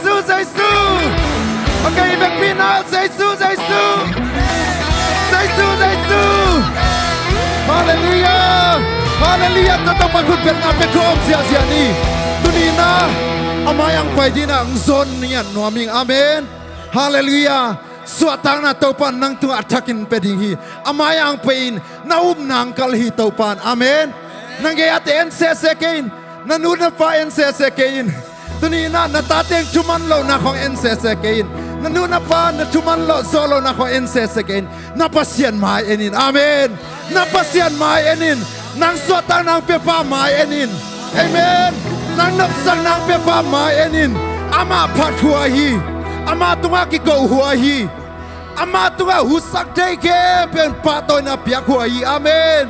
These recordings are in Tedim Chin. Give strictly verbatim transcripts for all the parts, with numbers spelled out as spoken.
Jesu, Jesu. Okay, i vekpi na, Jesu, Jesu. Jesu, Jesu. Halleluiah. Halleluiah. Topa khut beng a pia khawm ziahziah ni. Tuni na a mai-ah hong pai dingin hong zawn ni a nuam ing. Amen. Halleluiah. Suahtakna Topa nang tungah a thakin pia ding hi. A mai-ah hong pai in, na upna hong kal hi Topa in. Amen. Nang gei-ate en sese kei in. Na nu na pa en sese kei in. Tuni na na tate thuman lohna khawng en sese kei in. Na nu na pa na thuman loh zawh lohna khawng en sese kei in. Na Pasian mai en in. Amen. Na Pasian mai en in. Nang suahtakna hong piapa mai en in. Amen. Nang nopsakna hong piapa mai en in. Amah phat huai hi. Amah tungah kiko huai hi. Amah tungah hutsak thei khempeuh in pahtawina piak huai hi. Amen.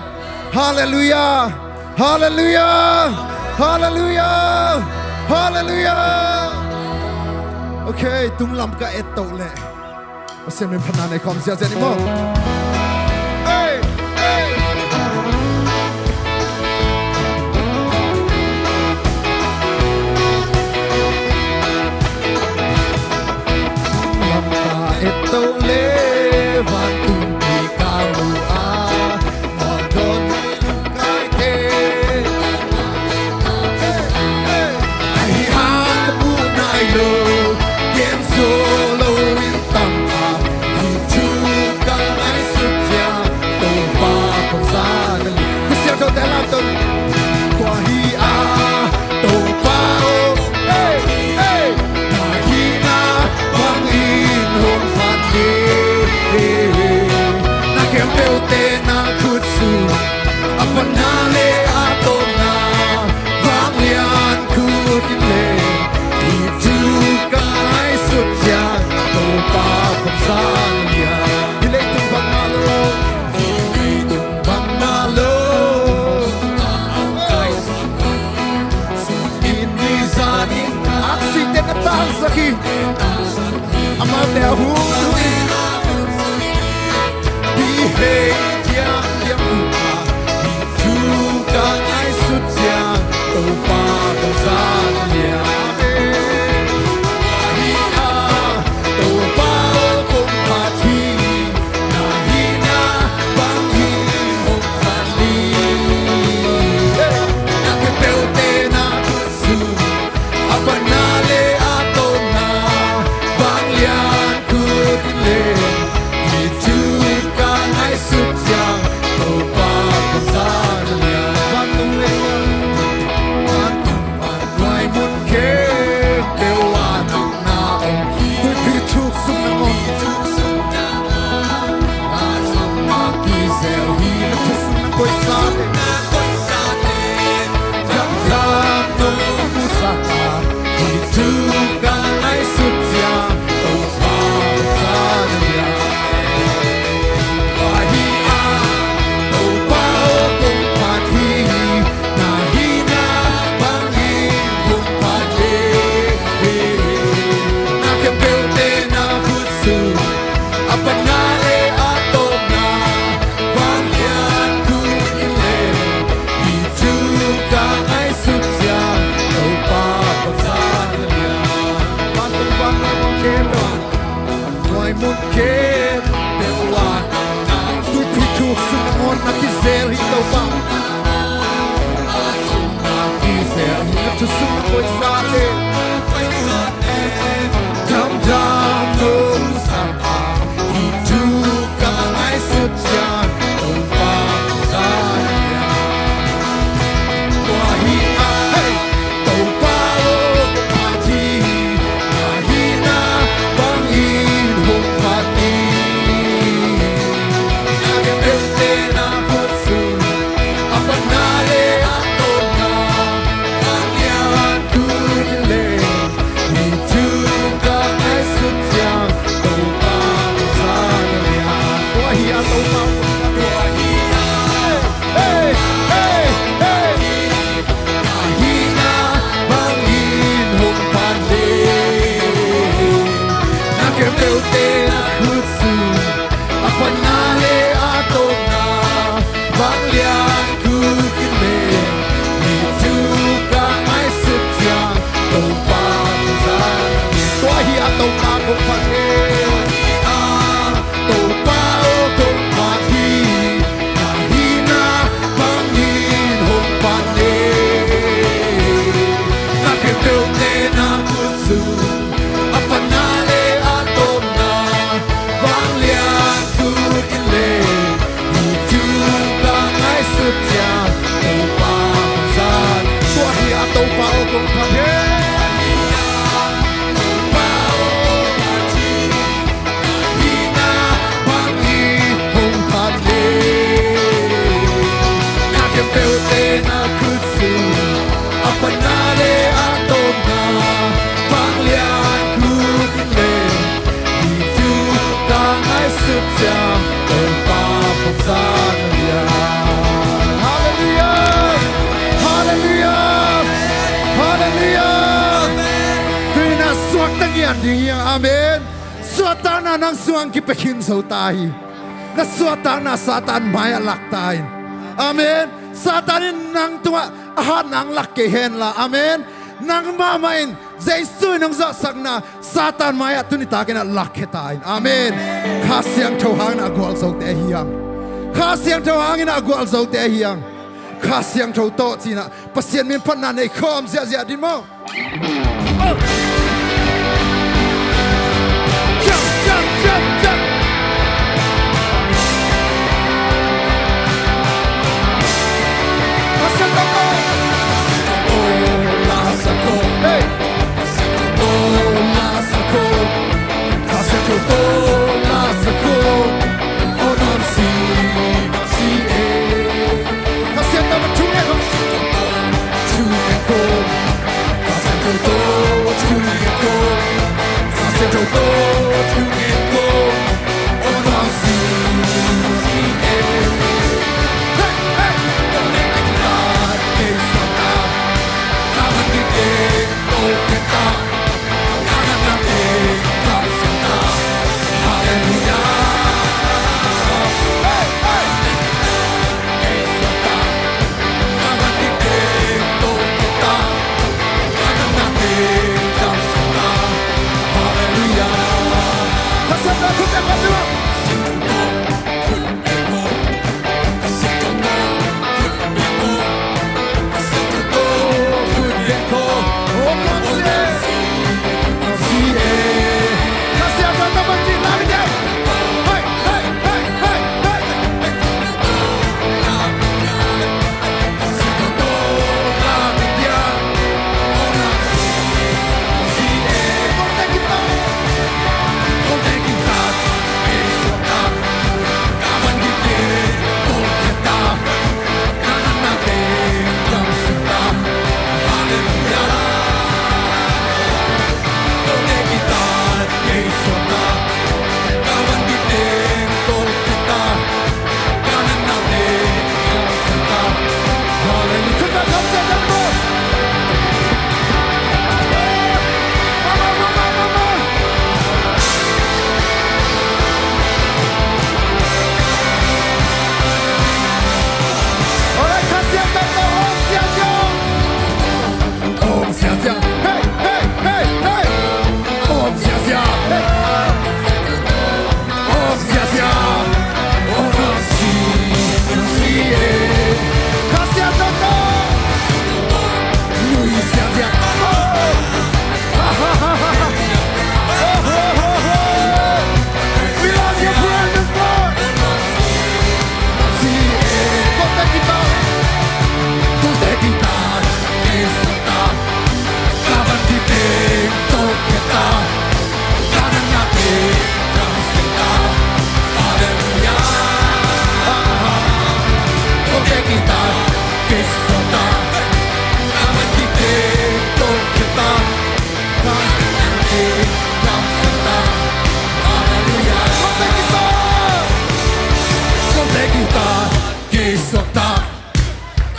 Halleluiah. Halleluiah. Halleluiah. Halleluiah. Okay, tunglam ka ettoh leh Pasian min phatna nei khawm ziahziah ni maw. Hey, hey. Lamka ettoh le vantung pi ka mu a, mawldon kai te. Ahi hang ka mu nai lo, gen zo lo in tam a, hi thu ka ngaihsut ciang Topa kong za na li. Ka siangthote lamto. Tua hi a, Topa aw, hey, hey, na hihna bangin hong phat ni. Na khempeuhte na khut sung, a panna le a tawpna, vanglian khut in le, hi thu ka ngaihsut ciang Topa kong za na li. Hi leitung bang mah lo, hi leitung bang mah lo. Sungin nizan in aksite na tangsak hi. Amaute a hun hun in bihei ciang liang uh a, hi thu ka ngaihsut ciang Topa kong za na li. Amen. Ahi a, Topa aw kong phat hi. Na hihna bangin hong phat ni. Na khempeuhte na khut sung, a panna le a tawpna, vanglian khut in le, hi thu ka ngaihsut ciang Topa kong za na li. Vantung le vantung, vantung, vantung, Topa kong phat hi. Topa aw kong phat hi. Na hihna bangin hong phat ning. Na khempeuhte na khutsung, a panna le a tawpna, vanglian khut in le, hi thu ka ngaihsut ciang Topa kong phat hi. Tua hi a Topa aw kong phat hi. Hihna bangin hong phat ning. Na khempeuhte na khutsung, a panna le a tawpna, vanglian khut in le, hi thu ka ngaihsut ciang Topa kong phat hi. Halleluiah! Halleluiah! Halleluiah! Tuni-in ah suakta ngian ding hi hang. Amen. Suahtakna nang sungah kipia khin zo ta hi. Na suahtakna Satan mai-ah lak ta in. Amen. Satan in nang tungah a hatna hong lak kei henla. Amen. Nang mahmah in Jesu in hong zawhsakna Satan mai-ah tuni takin ah lakkhia ta in. Amen. Kha Siangtho hangin ah a gualzote hi hang. Kha Siangtho hangin ah a gualzote hi hang. Kha Siangtho tawh ci-in ah Pasian min phatna nei khawm ziahziah ding maw? Jump, jump, jump, jump. Hey.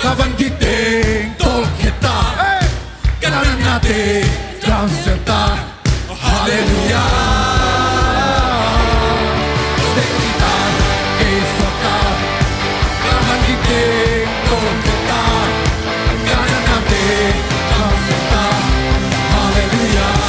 Ka van kik teng tolkhia ta, ka natnate damsiang ta. Halleluiah. Tolkhia ta, kei suak ta. Ka van kik teng tolkhia ta, ka natnate damsiang ta. Halleluiah.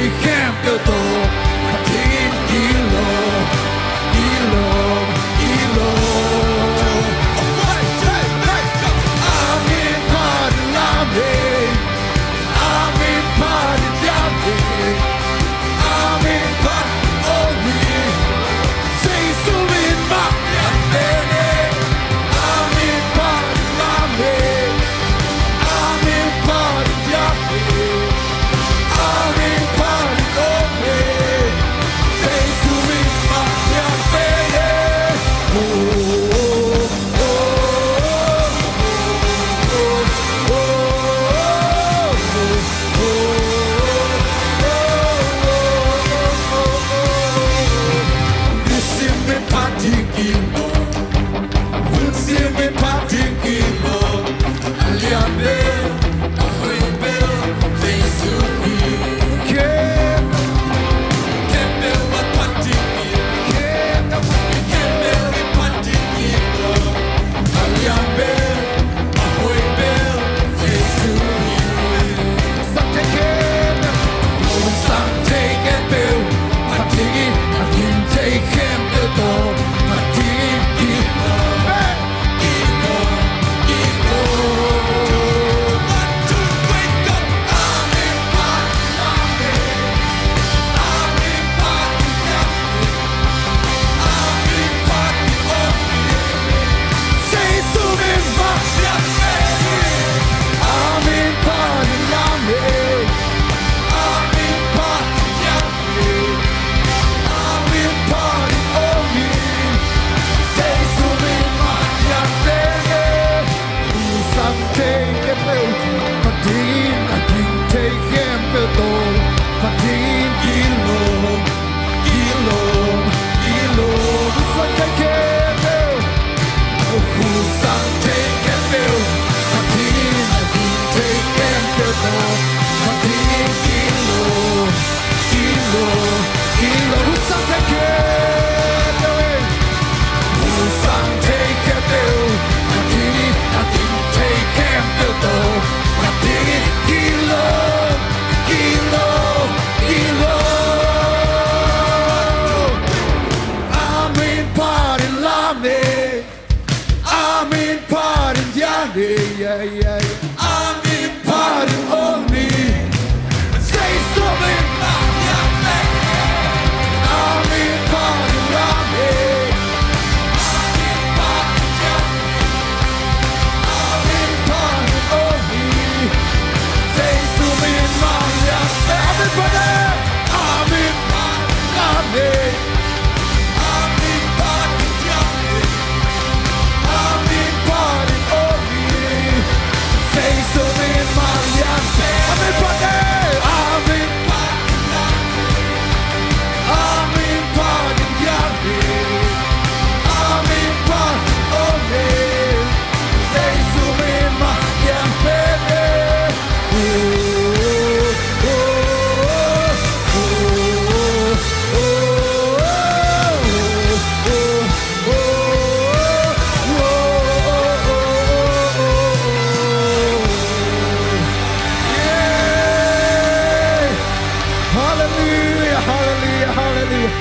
Khempeuh tawh Pathian in gilo, gilo, gilo. Amen. Phat in lam hi. Amen. Phat in diam hi. Amen. Phat in om hi. Jesu min mah diam hi. Amen. Phat in lam hi. Amen. Phat in diam hi. Amen. Phat in lam hi. Amen. Phat in diam hi. Yeah, yeah, yeah. Amen. Phat in om hi. Jesu min mah diam hi. Amen. Phat in lam hi. Amen. Phat in diam hi. Amen. Phat in om hi. Jesu min mah diam hi. Amen. Phat in. Amen. Phat in lam hi. Halleluia, halleluia, halleluia.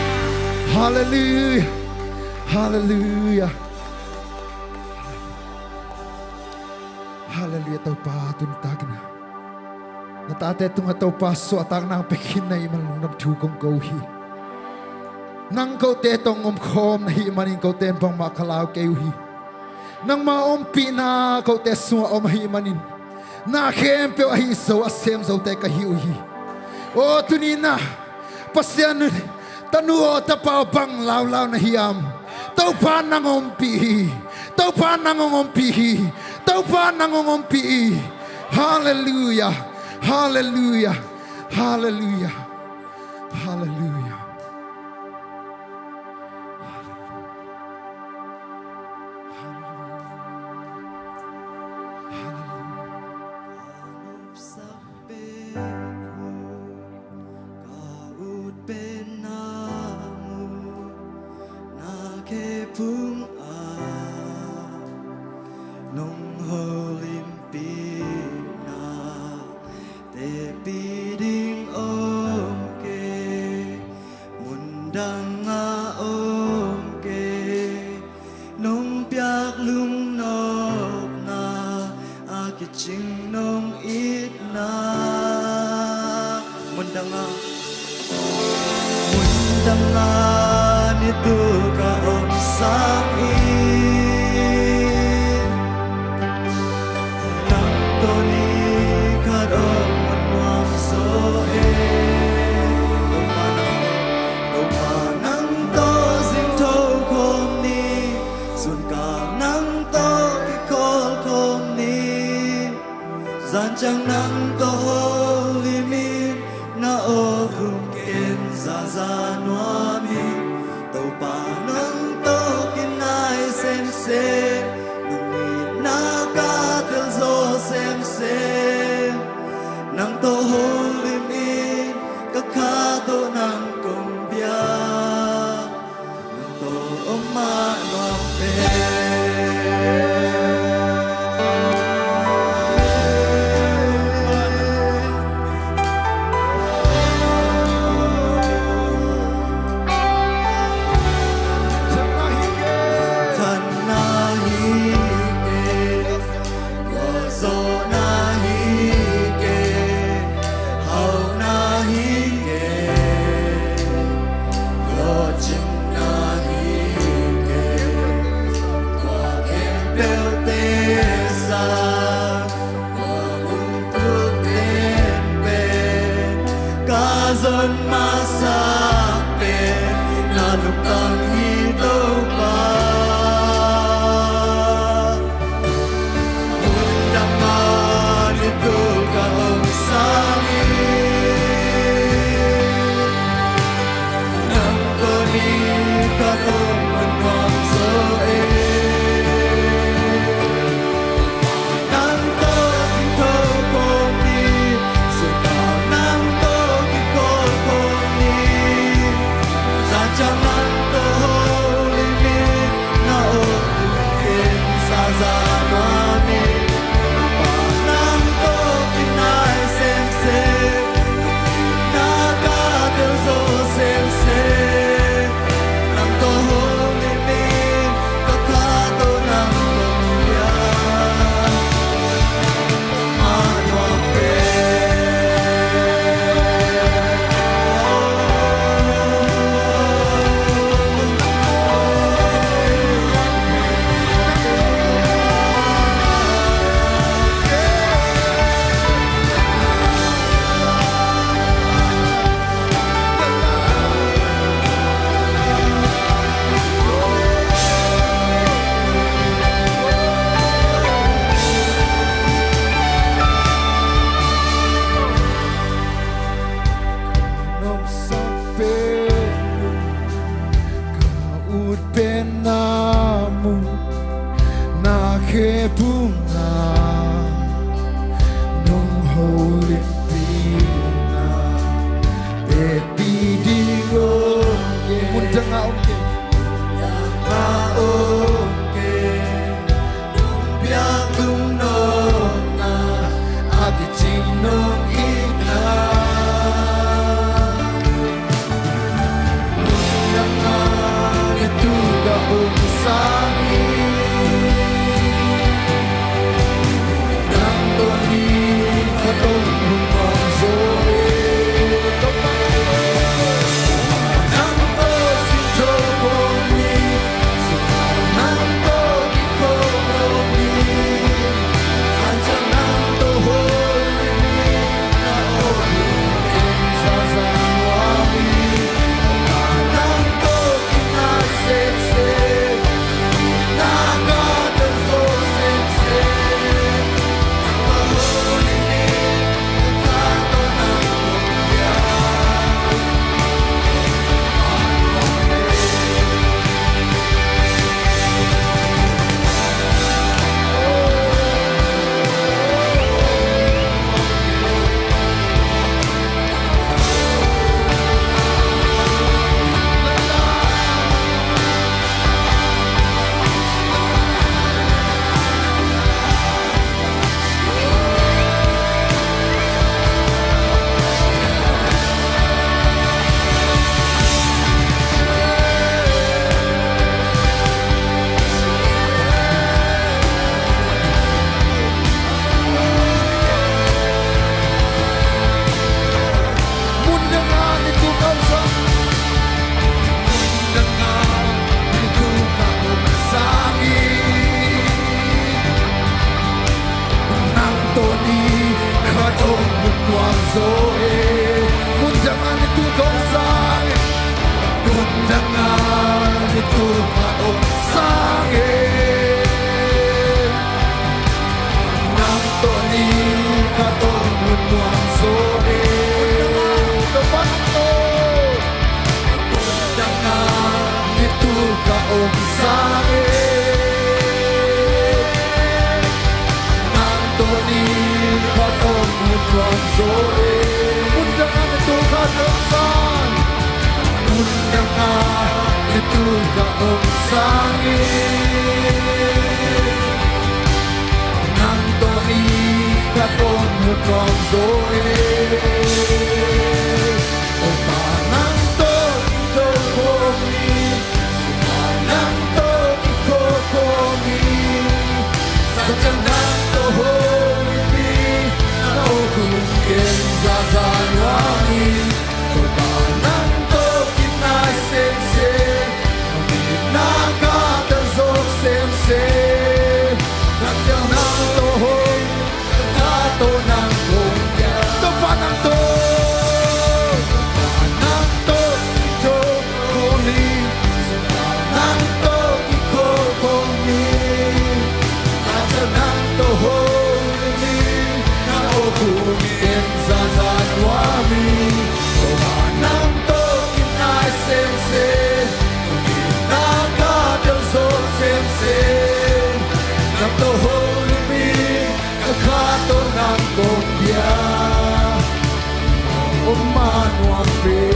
Halleluia, halleluia. Halleluia, Topa, tuni takin na tate tungah Topa suahtakna hong pia khin na hih man lungdam thu kong ko uh hi. Nang kote tawh hong omkhawm na hih manin kote in bangmah ka lau kei uh hi. Nangma ompihna kote sungah om ahih manin na khempeuh ahi zo a sem zote ka hi uh hi. Aw tuni na Pasian tanu aw tapa aw bang laulau na hiam? Topa nang ompih hi. Topa nang hong ompih hi. Topa nang hong ompih hi. Halleluia. Halleluia. Halleluia. Halleluia. Halleluia. Ka ut pen na mu, na khe phung a nong holimpi na, tepi ding om Mundang a ni tu ka om sangin, nang tawh ni khat om mun nuam zaw e. Topa nang, Topa nang tawh zing tho khawm ni, sun kal nang tawh kikhawl khawm ni. Zan ciang nang tawh holim in na aw hong ken zaza nuam hi. Topa nang tawh kinai semsem, nang itna ka tel zaw semsem. Nang tawh holim in ka kha tawh nang kong biak. Nang tawh om mah nuam pen. Thanna hi kei, gualzawhna hi kei, hauhna hi kei, lawhcinna hi kei, tua khempeuhte sang, tua hong tuk penpen ka zon masak pen na lungtang hi Topa. Mundang a ni tu ka om sangin, nang tawh ni khat om mun nuam zaw e. Nang tawh zing tho khawm ni, sun kal nang tawh kikhawl khawm ni. Zan ciang nang tawh holim in na aw hong ken zaza nuam hi. Topa nang tawh kinai semsem, nang itna ka tel zaw semsem. Nang tawh holim in ka kha tawh nang kong biak. Ka ut pen na mu, na khe pum na nong holimpi na, pepi ding om ke. Mundang a om ke. Mundang a om ke. Nong biak lungnuamna a kicing nong itna. Mundang a ni tu ka om sangin, Tu ka om sangin nang tawh i khat om hi kawm zo e. Topa nang tawh kitho kawm ni, Topa nang tawh kitho kawm ni. Sa ciang nang tawh Holy Spirit na om kung ken zaza nuam hi. Topa nang tawh kinai semsem, na ka tel zawk semsem. Nang tawh, nang tawh hong, ka tawh nang kong pia. Topa nang tawh, Topa nang tawh kitho kawm ni, Topa nang tawh kitho kawm ni. Sa ciang nang tawh Holy Spirit na om kung ken zaza nuam hi. Topa nang tawh kinai semsem, na ka tel zawk semsem. Nang tawh Holy Spirit na ka tawh nang kong pia. Om ma nuam pen.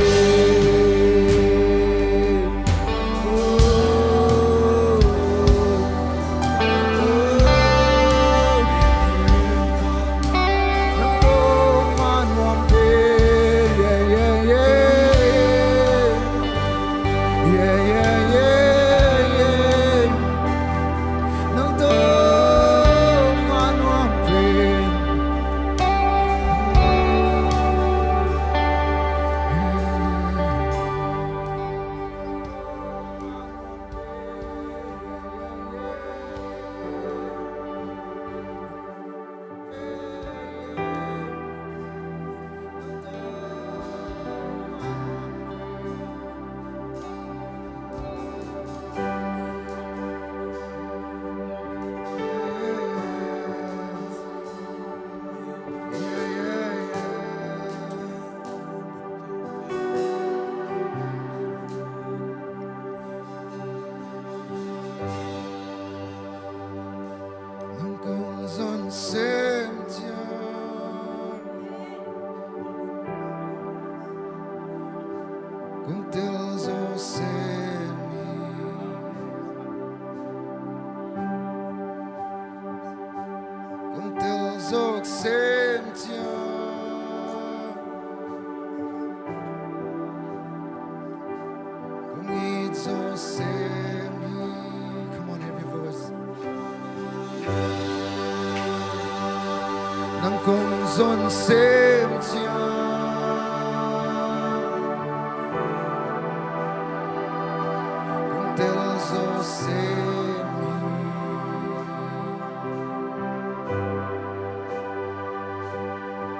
Nang kong zon sem ciang kong tel zo sem hi. Kong tel zawk sem ciang kong it zo sem hi. Come on, every voice. Nang kong zon sem ciang kong tel zo sem hi.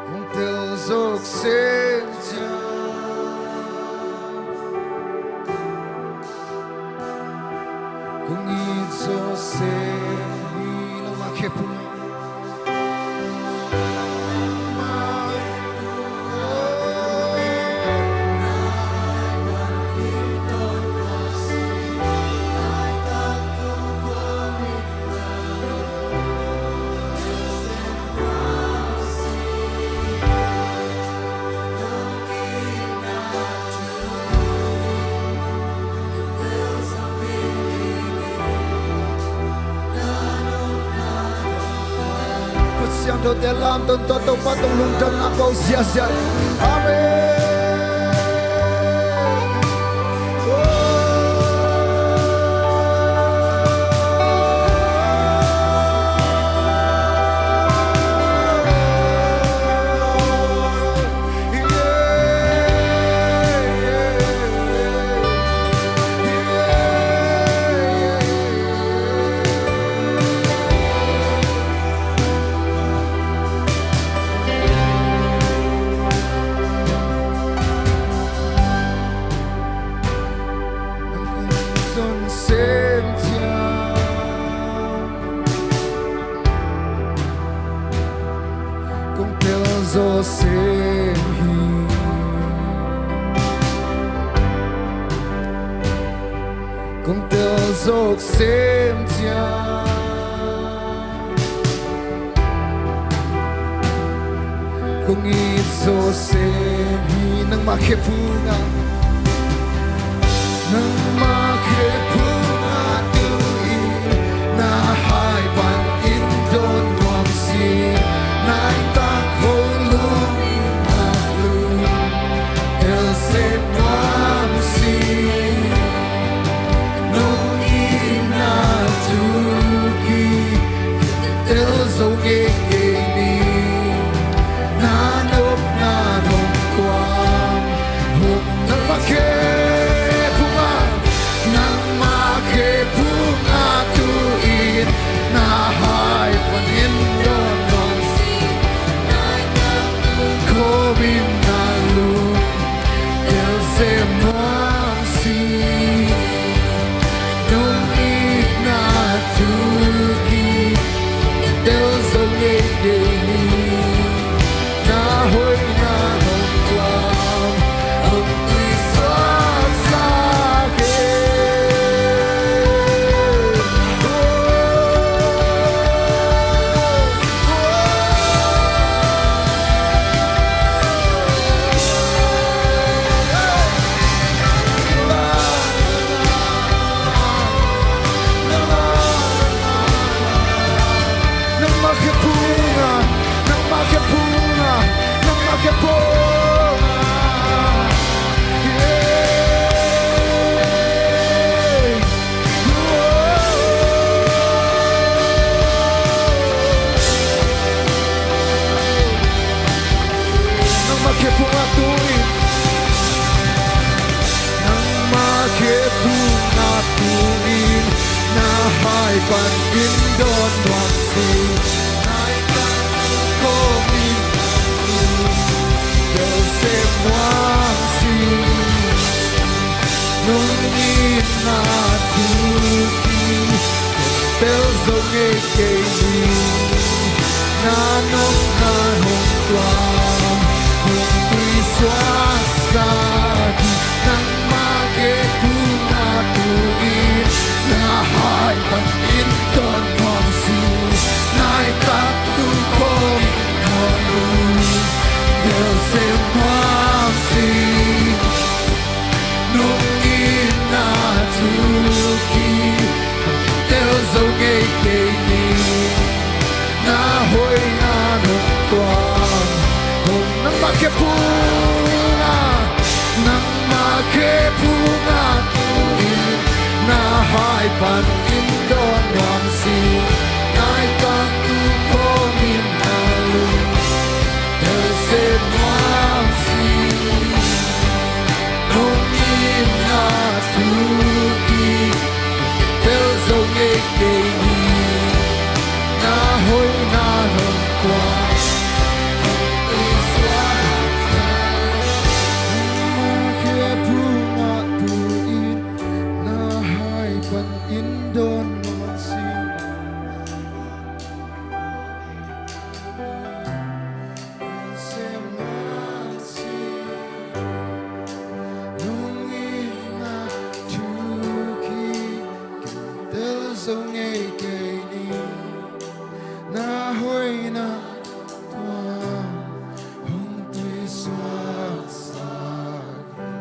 Kong tel zawk sem ciang kong it zo sem hi. Nangmah khe phung. Khutsiangthote lamton tawh Topa tawh lungdamna ko ziahziah. Amen. Kong tel zo sem hi. Kong tel zawk sem ciang kong it zo sem hi. Nangmah khe phung a, nangmah Sem nuam sih, nong itna thukim, tel zo ngei kei ni. Na nopna nong tuam, hong nangmah khe phungah, nangmah khe phungah tu-in na hai panin dawn nuam sih. Khumin na lung tel sem nuam sih. Nong itna thukim, tel zo ngei kei ni. Na hoihna nong tuam, hong tui suaksak e. Nangmah khe phungah, nangmah khe phungah, nangmah khe phungah. Yeah. Nangmah khe phungah tu-in, nangmah khe phungah tu-in na hai panin dawn nuam sih. Na itna thukim, tel sem nuam sih. Nong itna thukim, tel zo ngei kei ni. Na nopna nong tuam, hong tui suaksak e. Nangmah khe phungah tu-in na hai panin dawn nuam sih. Na itna thukim, tel sem nuam sih. Nong itna thukim, tel zo ngei kei ni. Na hoihna nong tuam, hong nangmah khe phungah, nangmah khe phungah tu-in na hai panin dawn nuam sih. Na itna thukim, na lung tel sem nuam sih. Nong itna thukim, tel zo ngei kei ni. Na hoihna nong tuam, hong tui suaksak e. Nangmah khe phungah tu-in na hai panin dawn nuam sih. Sem nuam sih. Nong itna thukim, tel zo ngei kei ni. Na hoihna tuam, hong tui suaksak e.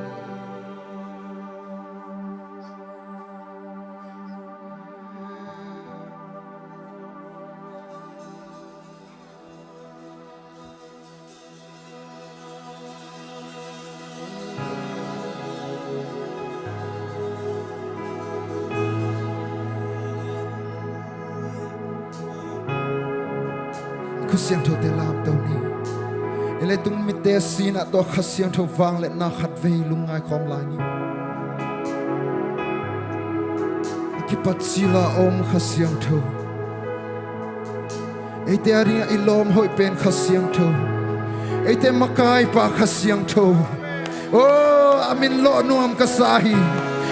Kha Siangthote lamto ni. I leitung mitte sinah tua Kha Siangtho vangliatna khatvei lungngai khawm lai ni. A kipat cil a om Kha Siangtho, eite a dingah i lawm hoih pen Kha Siangtho, eite makaipa Kha Siangtho. Oh, a min lawh nuam ka sa hi.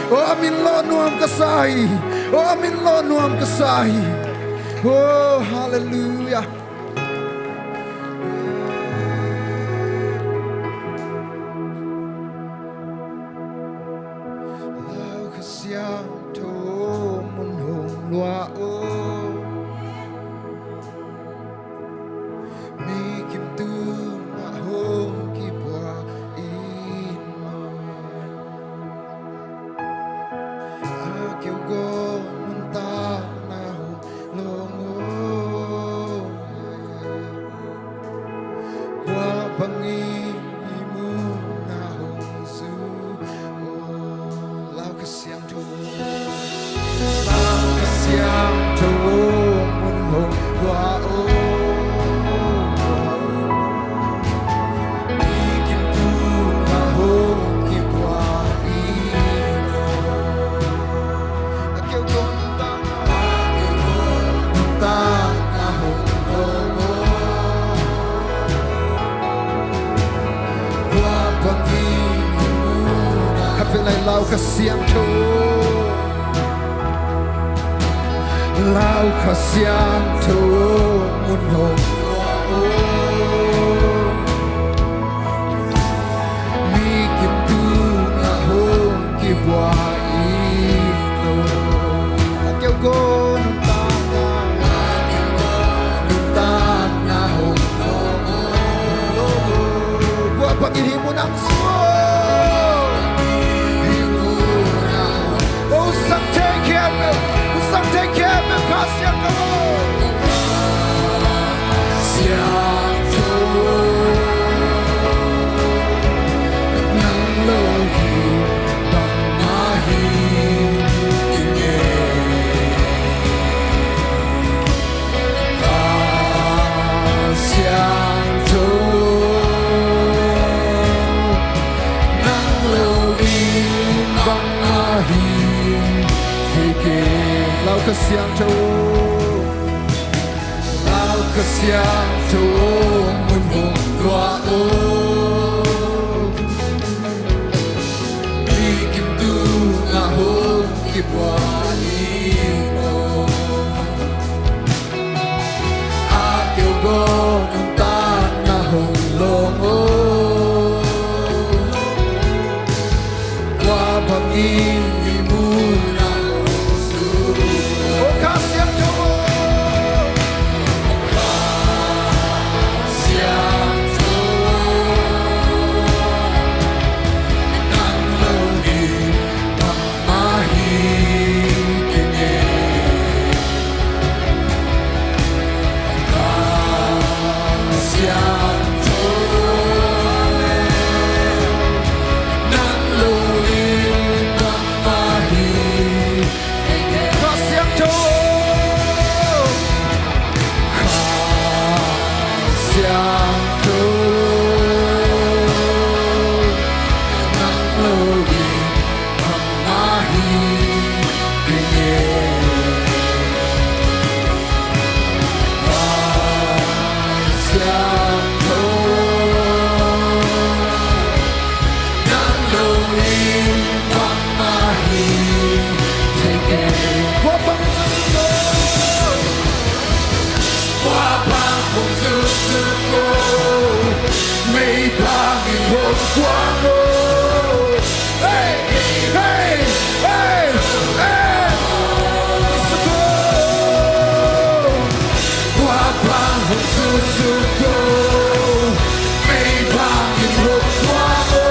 Oh, a min lawh nuam ka sa hi. Oh, a min lawh nuam ka sa hi. Oh, hallelujah. Lau Kha Siangtho mun hong luah o. Mi kim tungah hong kibuak in maw. A keu gawp nuntakna hong lawng o. Kua bangin i muna hong zu Pen lai Lau Kha Siangtho, Lau Kha Siangtho, mun hong lua o. Mi kim tungah hong kibuai lo. A keu go nuntakna, nuntakna hong lua o. Kua bangin hih mun ang Kha Siangtho, nang lo in bangmah hi thei kei. Lau Kha Siangtho, Lau Kha Siangtho, mun hong lua o. Mi kim tungah hong kibuai lo. A keu go nuntakna hong lua o. Kua bangin hih mun ang hong lua o. Kha Siangtho, Kha Siangtho, nang lo in bangmah hi kei e. Kha Siangtho, nang lo in bangmah hi. Kha Siangtho, Kha Siangtho, nang lo in bangmah hi kei e. Kha Siangtho, nang lo in bangmah hi thei kei. Kua bang hong zuksuk o, kua bang hong zuksuk o, mei bangin hong kuang o. Hey, hey, hey, hey. Kua bang hong zuksuk o, mei bangin hong kuang o.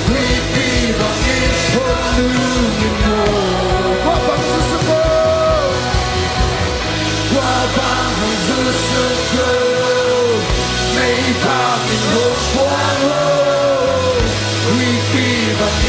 Huihpi bangin hong lungim o. Kua bang hong zuksuk o, kua bang hong zuksuk o, mei bangin hong kuang o. Huihpi bangin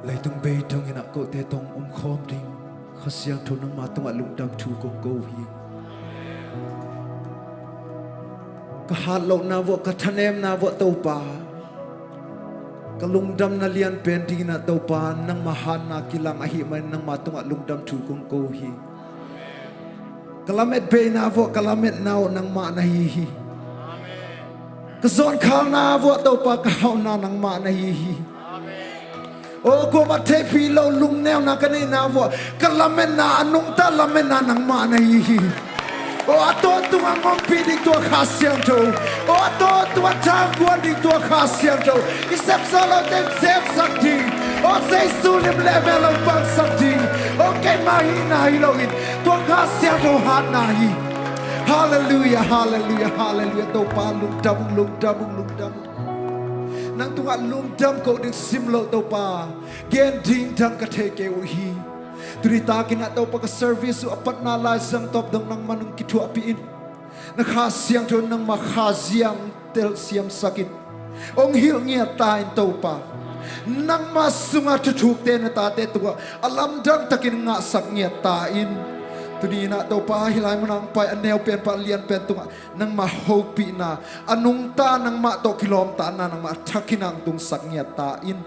Leitung bei dongin ah kote tawh omkhawm ding Kha Siangtho nangma tungah lungdam thu kong ko hi. Ka hatlohna vuah, ka thanemna vuah Topa, ka lungdamna lianpen dingin ah Topa nangma hatna kilang ahih manin nangma tungah lungdam thu kong ko hi. Ka lamet beina vuah ka lametna uh nangmah na hi hi. Ka zawnkhalna vuah Topa ka hauhna nangmah na hi hi. O kuamah theihpih lo lungneuna ka neihna vuah ka lametna, a nungta lametna nangmah na hi hi. O a tawntung a ngompih ding tua Kha Siangtho. O a tawntung a thangkuan ding tua Kha Siangtho. I sepsawh lote in sepsak ding. O Jesu lim le mel hong pangsak ding. O keimah hihna hi loin tua Kha Siangtho hatna hi. Halleluiah, halleluiah, halleluiah. Topa lungdam ung, lungdam ung, lungdam ung. Nang tungah lungdam ko ding simloh Topa, gen ding dang ka thei kei uh hi. Tuni takin ah Topa ka service uh a patna lai zang tawp dong nangman hong kithuahpih in. Na Kha Siangtho nangma Kha ziang telsiamsak in. Hong hilh ngiat ta in Topa. Nangma sunga thuthukte na tate tungah a lamdang takin ngahsak ngiat ta in. Tuni in ah Topa hih lai munah hong pai a neu pen pan a lian pen tungah nangma hopihna, a nungta nangmah tawh kilawmtatna nangmah a thakin ah hong tungsak ngiat ta in.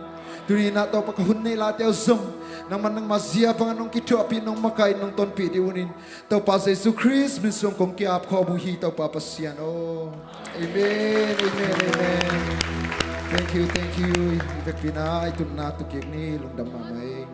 Tuni in ah Topa ka hun neih laite uh zong nangman nangma zia bangin hong kithuahpih, nong makaih, nong tonpih ding un in. Topa Jesu Khrist min suang kong ki-ap khawm uh hi Topa Pasian aw. Amen, amen, amen. Thank you, thank you. I vekpi in ah i tunna tu kik ni, lungdam mahmah ei.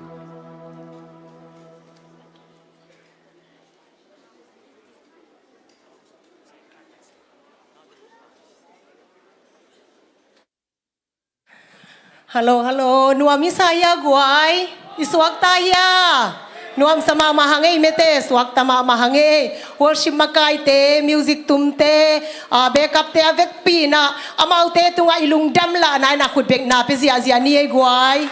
Hallo, hallo. Nuam i sa hia guai? I suakta hia? Nuamsa mahmah hang ei mete, suakta mahmah hang ei. Worship makaite, music tumte, a, backup te a vekpi in ah amaute tungah i lungdam lahna in ah khutbekna pia ziahziah ni ei guai.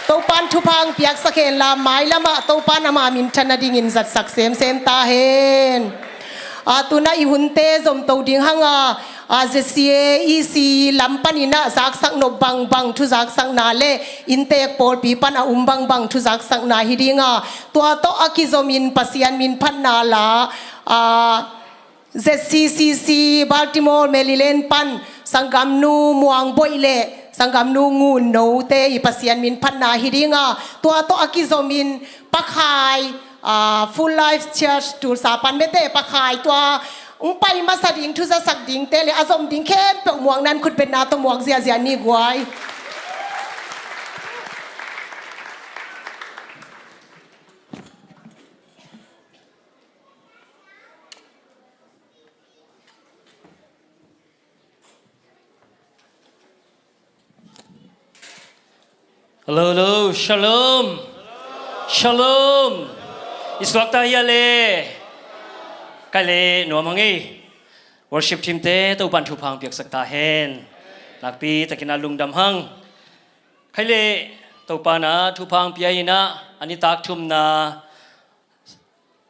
Topan thupha hong piaksak hen la, mailamah Topan ama minthan nadingin zatsak semsem ta hen. A, tuna i hunte zomto ding hang a, a, Z C A E C lam panin ah zaksak nop bangbang thuzaksakna le inntek pawlpi pan a um bangbang thuzaksakna hi ding a, tua tawh a kizomin Pasian min phatna la, a, Z C C C Baltimore, Maryland pan sanggamnu Muang Boih le sanggamnu Ngun No te i Pasian min phatna hi ding a, tua tawh a kizomin Pakhai, ah, Full Life Church Tulsa pan mete Pakhai tua hong pai masa ding, thuzasak dingte le a zom ding khempeuh muakna in khutbetna tawh muak ziahziah ni guai. Hallo, hallo, shalom. Shalom. I suakta hi a le. Kai le nuam hang ei. Worship team te Topan thupha hong piaksak ta hen. Nakpi takin a lungdam hang. Khai le Topan a thupha hong pia in ah a nitak thumna,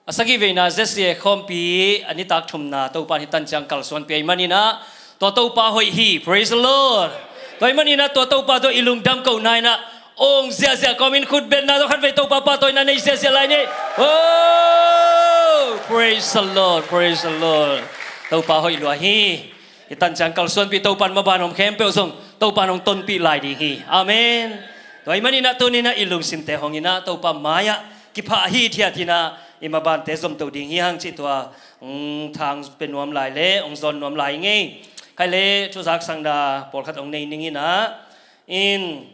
a sagih veina Z C A khawmpi a nitak thumna Topan hi tanciang kalsuan pia i manin ah tua Topa hoih hi. Praise the Lord. Tua i manin ah tua Topa tua i lungdam kohna in ah ong ziahziah kawmin khutbetna tua khatvei Topa pahtawina nei ziahziah lai ni. Oh, praise the Lord, praise the Lord. Topa hoih lua hi. Hi tanciang kalsuanpih Topan maban om khempeuh zong Topan hong tonpih lai ding hi. Amen. Tua i manin ah tunin ah i lungsimte hong in ah Topa mai-ah kiphah hithiat in ah i mabante zomto ding hi hang cih tua hong thang pia nuam lai le hong zawn nuam lai ngei. Khai le thuzaksakna pawlkhat hong nei ning in ah in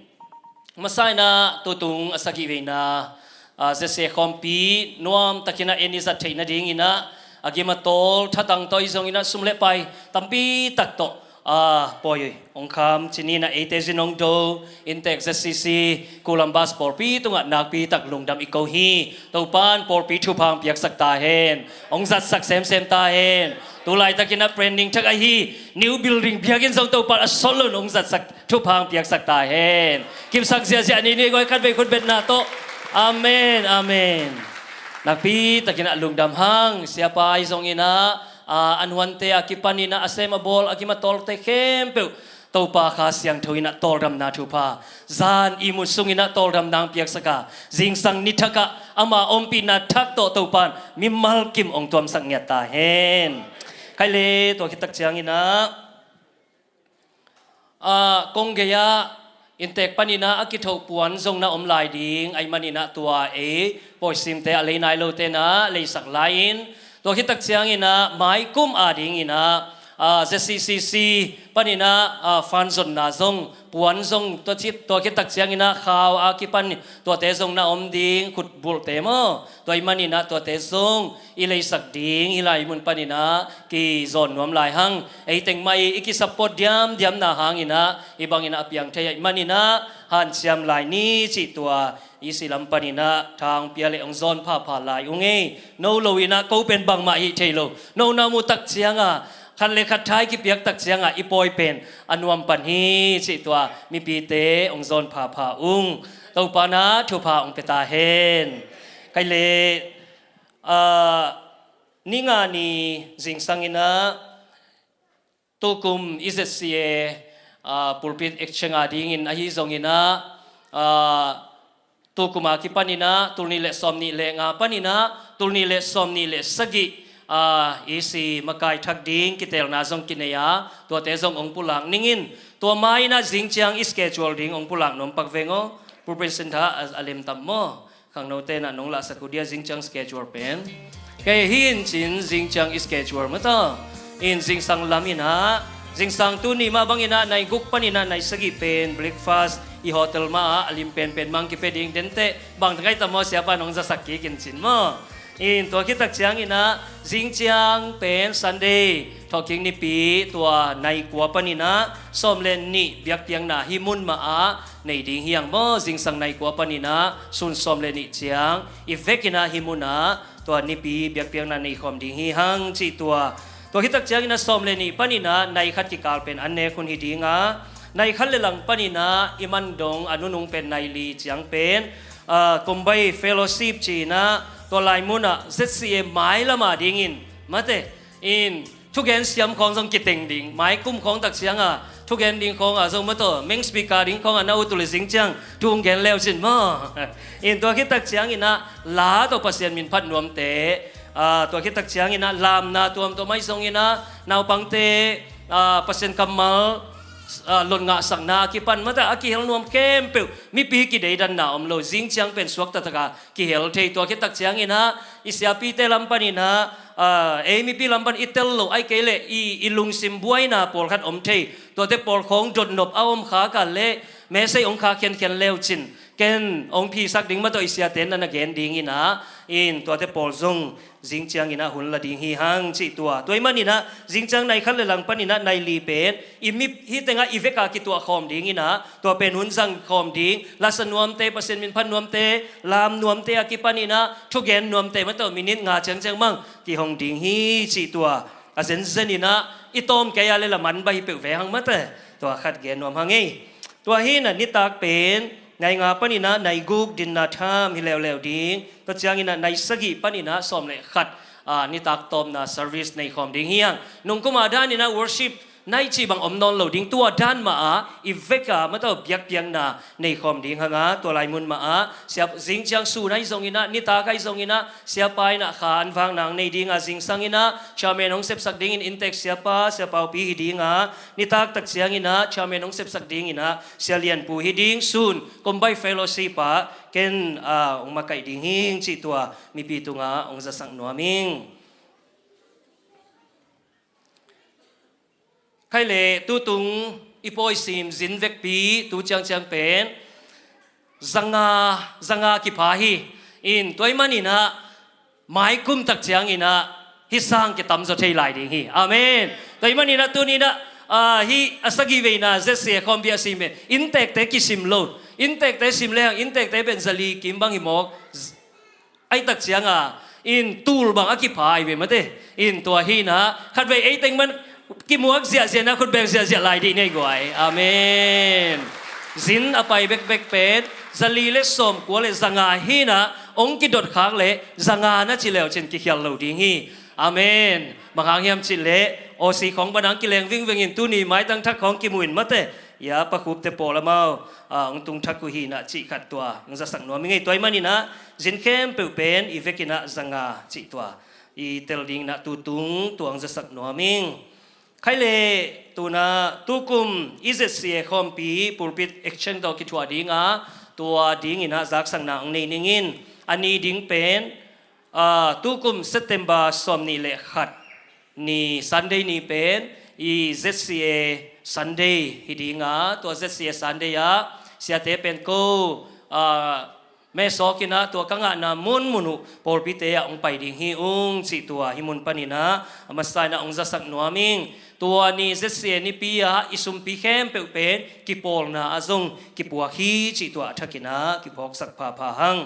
masa in ah tutung a sagih veina, ah, Z C A khawmpi nuam takin ah en i zat theih nadingin ah a gim a tawl thatang tawh i zongin ah sum le pai tampi tak tawh, ah, pawi hong kham cih in ah eite zin hong do inntek Z C C Columbus pawlpi tungah nakpi tak lungdam i ko hi. Topan pawlpi thupha hong piaksak ta hen. Hong zatsak semsem ta hen. Tu laitakin ah branding thak ahi new building biakinn zong Topan a sawt loin hong zatsak thupha hong piaksak ta hen. Kipsak ziahziah ni ni guai khatvei khutbetna tawh. Amen, amen. Nakpi takin ah lungdam hang. Siapa ahi zongin ah, ah, an huante a kipanin ah a sem a bawl a gim a tawlte khempeuh Topa Kha Siangtho in ah tawldamna thupha zan ihmut sungin ah tawldamna hong piaksak a zingsang ni thak ah ama ompihna thak tawh Topan mimal kim hong tuamsak ngiat ta hen. Khai le tua khit tak ciangin ah ah, kong gei-ah inntek panin ah a kithoh puan zong na om lai ding ahih manin ah tua ei pawisimte a lei nai lote in ah leisak lai-in tua khit tak ciangin ah mai kum adingin ah, ah, Z C C C panin ah, ah, fan zonna zong puan zong tua khit, tua khit tak ciangin ah khau a kipan tuate zong na om ding khutbulhte maw? Tua i manin ah tuate zong i leisak ding hi lai mun panin ah kizawn nuam lai hang. Ei teng mah i, i kisupport diamdiamna hangin ah hih bangin ah a piang thei ahih manin ah hanciam lai ni cih tua i si lam panin ah thang pia le hong zawn phapha lai ung ei. No lo in ah ko pen bangmah hih thei lo. No na muh tak ciang a khat le khat thai kipiak tak ciang a i pawi pen a nuam pan hi cih tua mipite hong zawn phapha ung. Topan ah thupha hong pia ta hen. Khai le, ah, ni nga ni zingsang in ah tukum i Z C A, ah, pulpit exchange adingin ahi zongin ah, ah, tukum a kipanin ah tul nih le sawm nih le nga panin ah tul nih le sawm nih le sagih, ah, E C makai thak ding kiteelna zong kinei a tuate zong hong pulak ning in tua mai in ah zingciang i schedule ding hong pulak nuam pak veng aw. Pulpit center a, a lemtam maw? Khangnote in ah nong lahsak uh dia zingciang schedule pen. Kei hi in cin zingciang i schedule mata. In zingsang lam in ah zingsang tu ni mah bangin ah nai guk panin ah nai sagih pen breakfast i hotel mah ah a lim penpen mang kipia ding dente bang tangai tam maw siapa nong zasak kik in cin maw? In tua khit tak ciangin ah zingciang pen Sunday thawhkik nipi tua nai kua panin ah sawm le nih biakpiakna hih mun mah ah nei ding hi hang maw? Zingsang nai kua panin ah sun sawm le nih ciang i vekin ah hih mun ah tua nipi biakpiakna nei khawm ding hi hang cih tua. Tua khit tak ciangin ah sawm le nih panin ah nai khat kikal pen an nek hun hi ding a nai khat le lang panin ah i man dong a nunung pen nai li ciang pen, ah, Kumbai Fellowship ci-in ah tua lai mun ah Z C A mailam adingin mate in thugen siam khawng zong kiteng ding. Mai kum khawng tak ciang a thugen ding khawng a zong mataw main speaker ding khawng a na ut uh le zingciang thu hong gen leu cin maw? In tua khit tak ciangin ah la tawh Pasian min phat nuamte, ah, tua khit tak ciangin ah lamna tuamtuam ahi zongin ah naupangte, ah, Pasian kammal, ah, lotngahsakna a kipan mata a kihel nuam khempeuh mipi kideidanna om lo zingciang pen suakta taka kihel thei. Tua khit tak ciangin ah i siapite lam panin ah, ah, ei mipi lam pan i tel lo ai kei leh i, i lungsim buaina pawlkhat om thei. Tuate pawl khawng dotnop a om khak a leh mesei hong khak khiankhian leu cin ken hong phisak ding mah tawh i siate na na gen ding inah, in tuate pawl zong zing ciang inah hun la ding hi hang cih tua. Tua ahih man inah zing ciang nai khat le lang pan inah nai li pen i mi hih tengah i vek a kituah khawm ding inah, tua pen hun zang khawm ding, lasa nuamte, Pasian min phat nuamte, lam nuamte a kipan inah, thugen nuamte mah tawh minit nga ciangciang mang kihong ding hi cih tua. A zenzen inah i tawm kei a le la man bah hi peuh ve hang mate. Tua khat gen nuam hang ei. Tua hi inah nitak pen nai nga pan inah nai guk dinna tham hi leuleu ding. Tua ciang inah nai sagih pan inah sawm le khat, ah, nitak tawpna service nei khawm ding hi hang. Nungkum a dan inah worship nai cih bang om nawn lo ding, tua dan mah a i vek a mah tawh biakpiakna nei khawm ding hang a, tua lai mun mah a siap zing ciang sun ahi zong inah, nitak ahi zong inah, siapa inah kha an vak nang nei ding a, zingsang inah chairman hong sepsak dingin inntek siapa, siapa upi hi ding a, nitak tak ciang inah chairman hong sepsak ding inah sia Lianpu hi ding, sun combine fellowship ah ken, ah, hong makaih ding hing cih tua mipi tungah hong zasak nuam ing. Khai le tutung i pawi sim zin vekpi tu ciangciang pen zanga, zanga kipha hi. In tua ahih man inah maikum tak ciang inah hih sang kitam zaw thei lai ding hi. Amen. Tua ahih man inah tuni inah, ah, hih a sagih veina Z C A khawmpi a sim e, inntekte kisim lo. Inntekte sim lehang inntekte pen zali kim bang hi mawk. Ahi tak cianga in tul bang a kipha ahi ve mate. In tua hi inah khatvei ei teng man kimuak ziahziah na khutbeng ziahziah lai dih nei guai. Amen. Zin a pai bekbek pen zali le sawmkua le zanga hi inah hong kidot khak le zanga na ci leu cin kikhial lo ding hi. Amen. Bang hang hiam cih leh Aussie khawng banang kileng vingveng in tuni maitang thak khawng kimu in mate. Ya pakhupte pawl amau, ah, hong tung thak uh hi inah cih khat tua hong zasak nuam ing ei. Tua ahih man inah zin khempeuh pen i vek inah zanga cih tua i tel ding inah tutung tua hong zasak nuam ing. Khai le tuna tukum i Z C A khawmpi pulpit exchange tawh kithuah ding a, tua ding inah zaksakna hong nei ning in. A ni ding pen, ah, tukum September sawm nih le khat ni Sunday ni pen i Z C A Sunday hi ding a, tua Z C A Sunday ah siate pen ko, ah, mesawk inah tua ka ngahna munmun uh pawlpite ah hong pai ding hi ung cih tua hih mun pan inah a masa inah hong zasak nuam ing. Tua ni Z C A nipi ah i sumpi khempeuh pen kipawlna ah zong kipuak hi cih tua a thak inah kiphawksak phapha hang.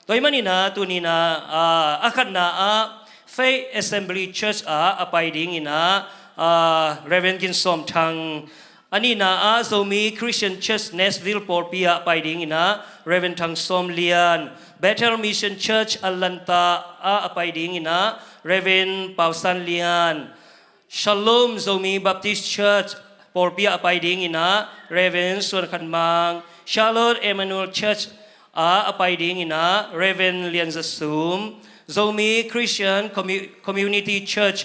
Tua ahih man inah tuni inah, ah, a khatna ah Faith Assembly Church ah a pai ding inah, ah, Reverend Gin Sawm Thang. A nihna ah Zomi Christian Church Nashville pawlpi ah pai ding inah Reverend Thang Sawm Lian. Bethel Mission Church Atlanta ah a pai ding inah Reverend Pau San Lian. Shalom Zomi Baptist Church pawlpi ah a pai ding inah Reverend Suan Khan Mang. Charlotte Emmanuel Church ah a pai ding inah Reverend Lian Za Sum. Zomi Christian Commu-, Community Church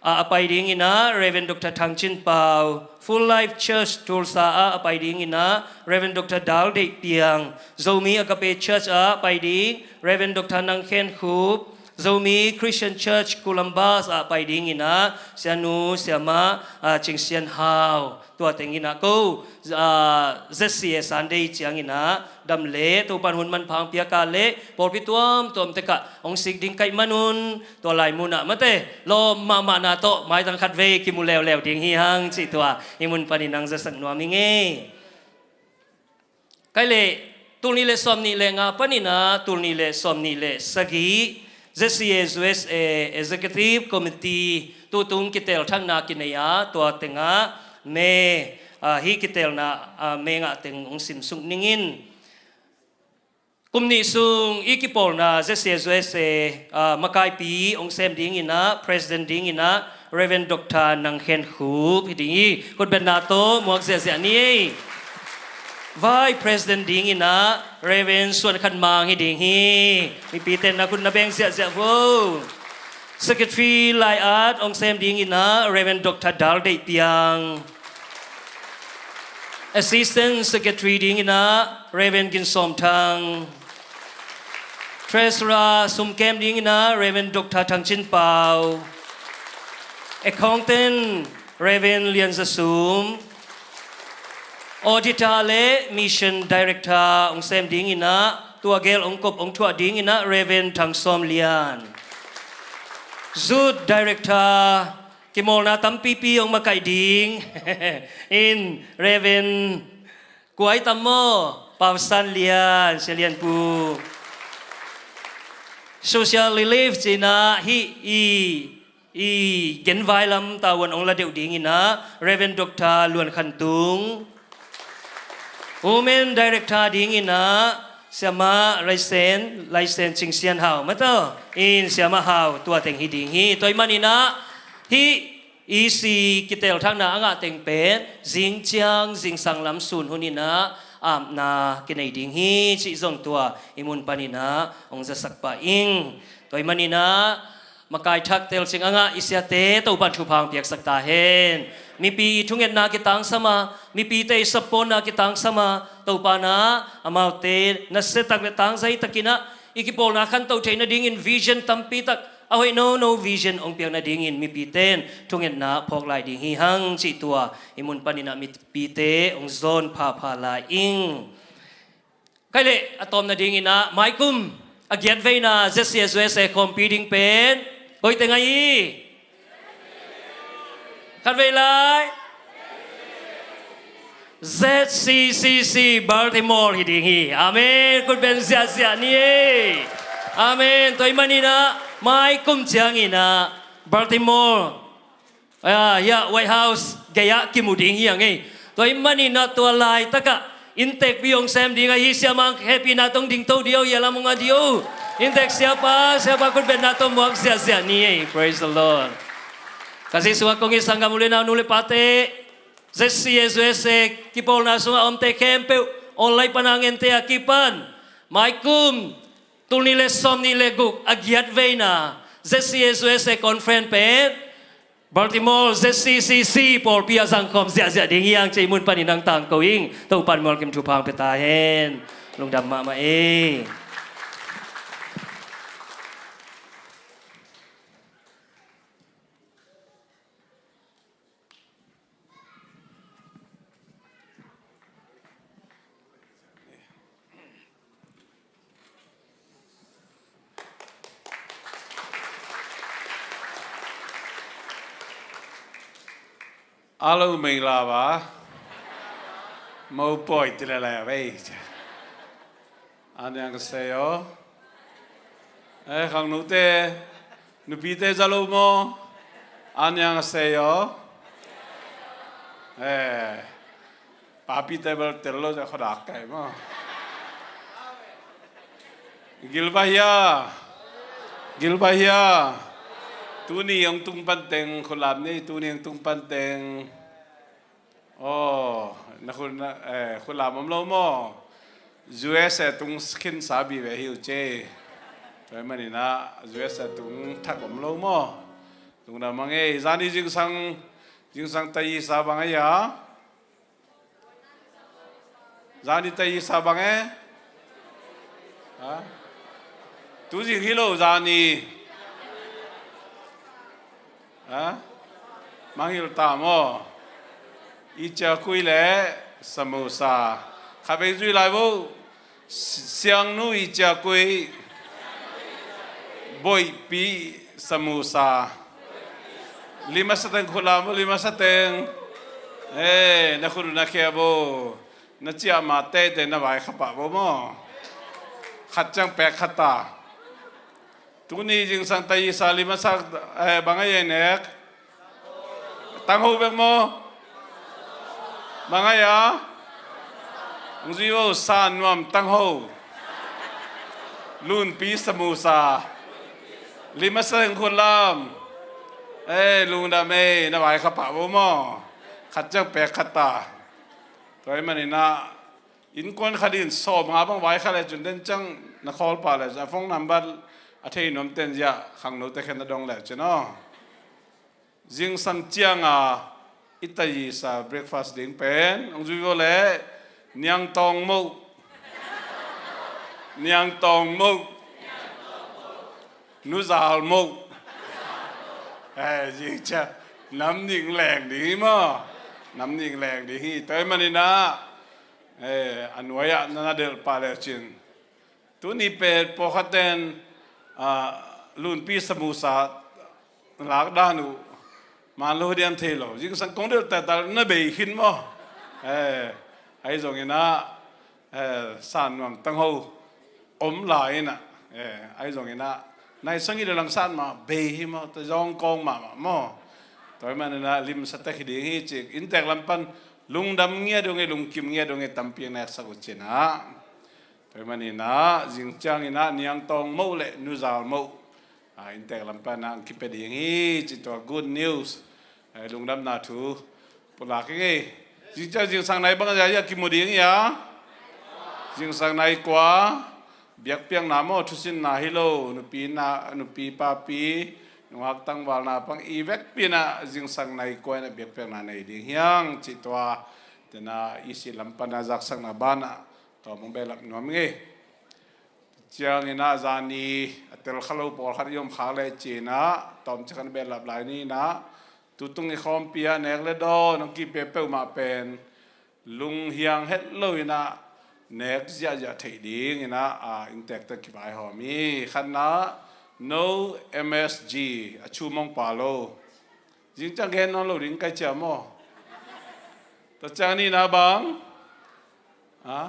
ah a pai ding inah Reverend Doctor Thang Cin Pau. Full Life Church Tulsa ah a pai ding inah Reverend Doctor Dal Deih Piang. Zomi Agape Church ah a pai ding Reverend Doctor Nang Khen Khup. Zomi Christian Church Columbus ah pai ding inah Sianu Siama, ah, Cing Sian Hau. Tua teng inah ko, ah, Z C A Sunday ciang inah dam le Topan hun manpha hong piak a le pawlpi tuamtuam tek ah hong sik ding ka hih man un, tua lai mun ah mate lawm mahmahna tawh maitang khatvei kimu leuleu ding hi hang cih tua hih mun pan inah hong zasak nuam ing ei. Khai le tul nih le sawm nih le nga pan inah tul nih le sawm nih le sagih Z C A U S A Executive Committee tutung kitel thakna kinei a, tua tengah me, ah, hih kitelna, ah, me ngah teng hong simsuk ning in. Kum nih sung i kipawlna Z C A U S A, ah, makaipi hong sem ding inah President ding inah Reverend Doctor Nang Khen Khup hi ding hi. Khutbetna tawh muak ziahziah ni ei. Vice President ding inah Reverend Suan Khan Mang hi ding hi. Mipite na khut na beng ziahziah vo. Secretary lai-at hong sem ding inah Reverend Doctor Dal Deih Piang. Assistant Secretary ding inah Reverend Gin Sawm Thang. Treasurer sumkem ding inah Reverend Doctor Thang Cin Pau. Accountant Reverend Lian Za Sum. Auditor le Mission Director hong sem dinginah, tua gel hong kop hong thuah dinginah Reverend Thang Sawm Lian. Youth Director, kimawlna tampipi hong makaih ding in Reverend Kuai Tam maw, Pau San Lian, Sia Lian Pu. Social Relief cinah hih i i genvai lam tavuan hong la deuh dinginah Reverend Doctor Luan Khan Tung. Women Director dinginah Siamah Laisen, Laisen Cing Sian Hau, mataw in Siamah Hau, tua teng hi ding hi. Tua ahih maninah hih E C kitelthakna a ngah teng pen zingciang zingsang lam sun huninah apna kinei ding hi cih zong tua i mun paninah hong zasak pah ing. Tua ahih maninah makai thak telcing a ngah i siate Topan thupha hong piaksak ta hen. Mipi i thungetna kitangsam a, mipite i support-na kitangsam a, Topanah amaute nasia tak le tangzai takinah i kipawlna khanto theih nadingin vision tampi tak a hoih nono vision hong piak nadingin mipite in thungetna phawk lai ding hi hang cih tua i mun paninah mipite hong zawn phapha lai ing. Khaih leh a tawm nadinginah maikum a giat veina Z C S U S A khawmpi ding pen koi teng ahi hi? Khat vei lai. Z C C C Baltimore hi ding hi. Amen. Khut beng ziahziah ni ei. Amen. Tua ahih maninah maikum cianginah Baltimore, ah, hiah White House gei-ah kimu ding hi hang ei. Tua ahih maninah tua laitakah inntekpi hong sem ding ahi, Siamah hehpihna tawh dingto dih o, hia lam hong a dih o. Inntek siapa, siapa khut bengna tawh muak ziahziah ni ei. Praise the Lord. Ka Jesuh a kong it sanggam u le nau, nu le pate, Z C S U S A kipawlna sungah a omte khempeuh online pana ngente a kipan maikum tul nih le sawm nih le guk a giat veina Z C S U S A conference pen Baltimore Z C C C pawlpi a zangkhawm ziahziah ding hi hang cih i mun panin hong tangko ing. Topan mualkim thupha hong pia ta hen. Lungdam mahmah ei. Alo mei la ba. Mo poi ti la la bei. An yang ka sei o. Eh, khang nu te, nu pi te za lo mo. An yang ka sei o. Eh, pa pi te bel tel lo za khodak kai mo. Gilbahia. Gilbahia. Tuni hong tung pan teng, khulam ni, tuni hong tung pan teng. Oh, na khun, eh, khulam om lo mo. U S A tung khin sa bi ve hi u ce. Tua manin ah U S A tung thak om lo mo. Tung na mang ei, zani zingsang, zingsang tai sa bang ei a. Zani tai sa bang e? Ha? Tu zing hi lo zani. Ha? Mangil ta maw. I cia kui le samosa. Kha bei zui lai vo. Siangnu i cia kui. Boihpi samosa. Lima sateng khut lam vo, lima sateng. Eh, na khut na khia vo. Na ciah ma teitei na vai kha pah vo maw. Khat ciang pek khat ta. Tuni zingsang tai sa lima sa, eh, bang a ei nek. Tangho bek maw. Bang a ei a. Hong zui vo, sa nuam tangho. Lunpi samosa. Lima sateng khut lam. Eh, lungdam ei, na vai kha pah vo maw. Khat ciang pek khat ta. Tua ahih manin ah, innkuan khat in sawmnga bang vai kha le cun den ciang na khawl pah le cun a phone number a thei nuam ten zia khangno te khen na dong le cun aw. Zingsang ciang a i tai sa breakfast ding pen hong zui vo le Niang Tawng Moh. Niang Tawng Moh. Nu Zal Moh. Eh, zing cia. Nam ning leng ding hi maw. Nam ning leng ding hi. Tua ahih manin ah, Eh, a nuai-ah na na delh pah le cin. Tuni pen pawlkhat ten, ah, lunpi samusa lak dan uh man lo diam thei lo. Zingsang kong delh taktak na bei khin maw. Eh, ahi zongin ah, eh, san nuam tangho om lai in ah, eh, ahi zongin ah, nai sangin le langsat mah bei hi maw, ta zong kong mahmah maw. Tua ahih manin ah limsa tek hi ding hi ci, inntek lam pan lungdam ngiat dong e, lungkim ngiat dong e, tampi neksak uh cin ah. Tua ahih manin ah, zing ciangin ah, Niang Tawng Moh le Nu Zal Moh, ah, inntek lam pan ah, ang kipia ding hi ci, tua good news. Eh, lungdamna thu pulak ing ei. Zing ciang zingsang nai bang a, a kimu ding hi a. Zingsang nai kua, biakpiakna maw, thusinna hi lo, nupi na, nupi papi, nungak tangvalna pang i vekpi in ah, zingsang nai kua in ah biakpiakna nei ding hi hang ci, tua. Tena i si lam pan a zaksakna ban ah, tawm hong behlap nuam ing ei. Ciangin ah zani a tel kha lo pawlkhat i om khak le cin ah, tawmcik khat behlap lai ni in ah, tutung i khawmpi ah nek le dawn hong kipia peuhmah pen lunghiang het lo in ah, nek ziahziah theih ding in ah, ah, inntek tawh kivaihawm hi. Khatna, no M S G, a chum hong pha lo. Zing ciang gen nawn lo ding kai ciam aw. Tua ciang nihna bang? Ha?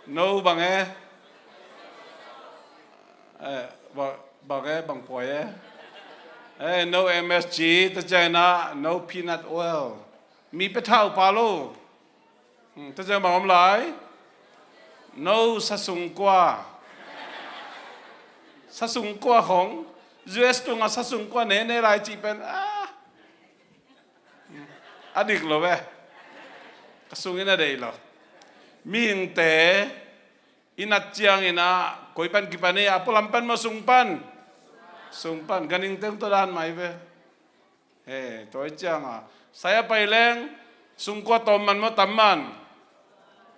No bang e? Eh, ba-, bang e, bang puai e? Eh, no M S G, tua ciang in ah no peanut oil. Mi pia thau pha lo. Hmm, tua ciang bang om lai? No sasungkua. Sasungkua khong, U S tungah sasungkua ne ne lai cih pen, ah. A dik lo ve. Ka sungin a deih lo. Mihingte i nat ciangin ah, koi pan kipan hi a, pualam pan maw, sung pan? Sung pan. Ganhing teng tawh dan mai ve. Eh, tua hi ciang a, sai a pai leng, sungkua tawm man maw, tam man?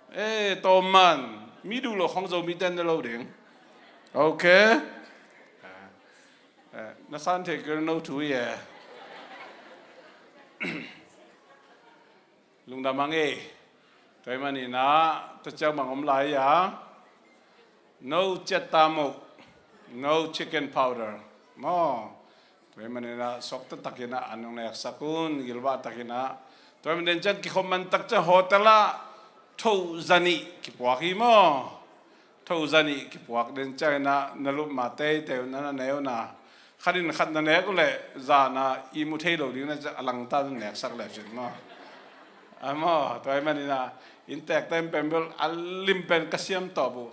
Eh, tawm man. Mi duh lo khong Zomite ne lo ding. Ok. Eh, na san thei kei no thu hi e. Lungdam hang e. Tua ahih manin ah, tua ciang bang om lai a. No ciatta moh, no chicken powder. Maw. Tua ahih manin ah, suakta takin ah, an hong neksak un, gilvah takin ah. Tua ahih manin ciang kikhop man tak ciang hotel ah, tho zanih kipuak hi maw. Tho zanih kipuak den ciangin ah, na lupma teitei uh na, na ne uh na. Khat in khat na nek uh leh, zan a ihmu thei lo ding na, a langta na neksak leh cin maw. A maw, tua ahih manin ah, inntek ten pen bel a lim pen ka siam tawp uh.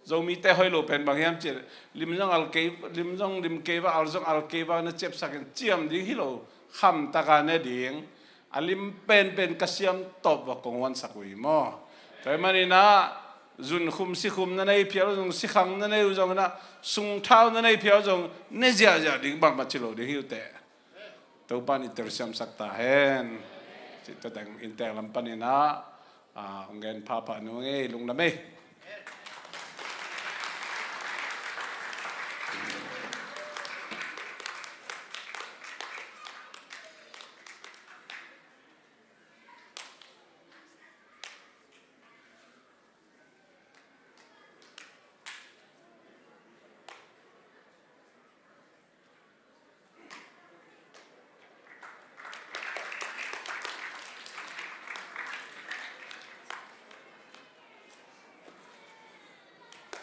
Zomite hoih lo pen bang hiam cih leh, lim zong al kei, lim zong lim kei va, al zong al kei va, na ciapsak in ciam ding hi lo, kham taka ne ding. A lim penpen ka siam tawp va kong huansak uh hi maw. Tua ahih manin ah, zunkhum sikhum na nei phial uh zong, sikhang na nei uh zongin ah, sungthau na nei phial uh zong, ne ziahziah ding, bangmah ci lo ding hi uh teh. Topa in i telsiamsak ta hen. Cih tua teng inntek lam panin ah, ah, hong gen phapha nuam ing ei, lungdam ei.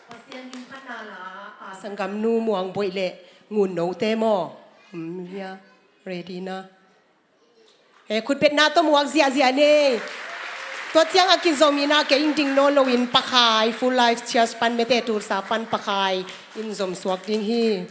Pasian min phatna la, a, sanggamnu Muang Boih le Ngun Note maw? Um, hia, ready na. Eh, khutbetna tawh muak ziahziah ni. Tua ciang a kizom in ah, kei in ding nawn loin pakhai, Full Life Church pan, Mete Tulsa pan pakhai in zom suak ding hi.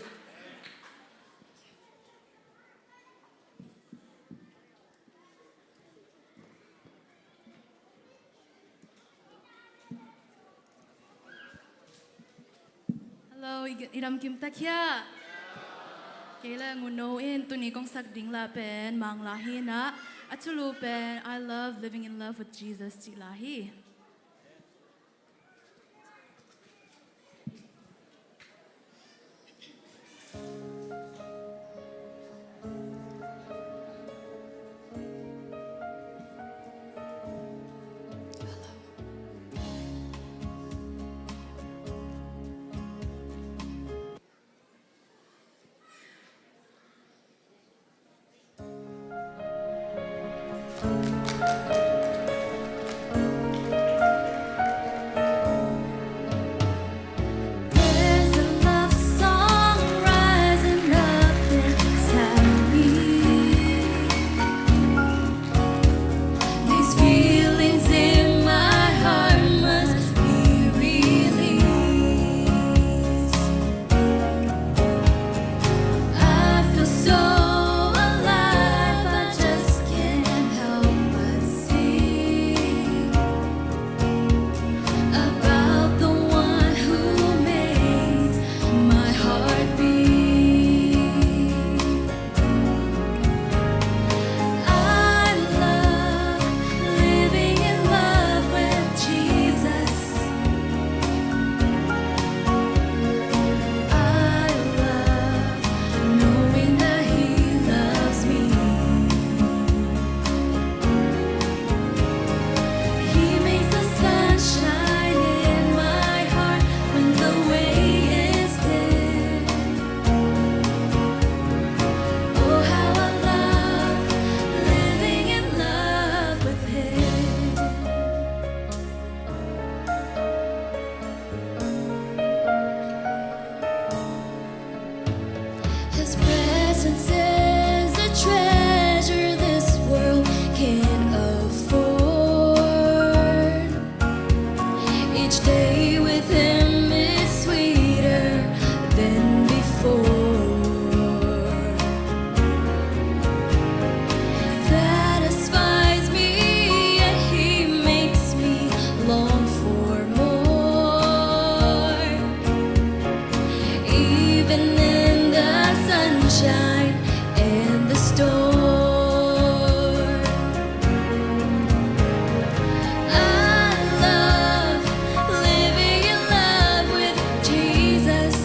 Hello, i, i dam kim ta hia? Kei le Ngun No in tuni kong sak ding la pen Mang la hi in ah, a thulu pen I Love Living in Love with Jesus cih la hi. There's a love song rising up inside me. These feelings in my heart must be released. I feel so alive, I just can't help but sing about the one who makes my heart beat. I love living in love with Jesus. I love knowing that He loves me. He makes the sun shine in my heart when the way is dim. Oh, how I love living in love with Him. His presence is a treasure this world can afford. Each day with Him is sweeter than before. Satisfies me and He makes me long for more. Even in the sunshine and the storm, I love living in love with Jesus.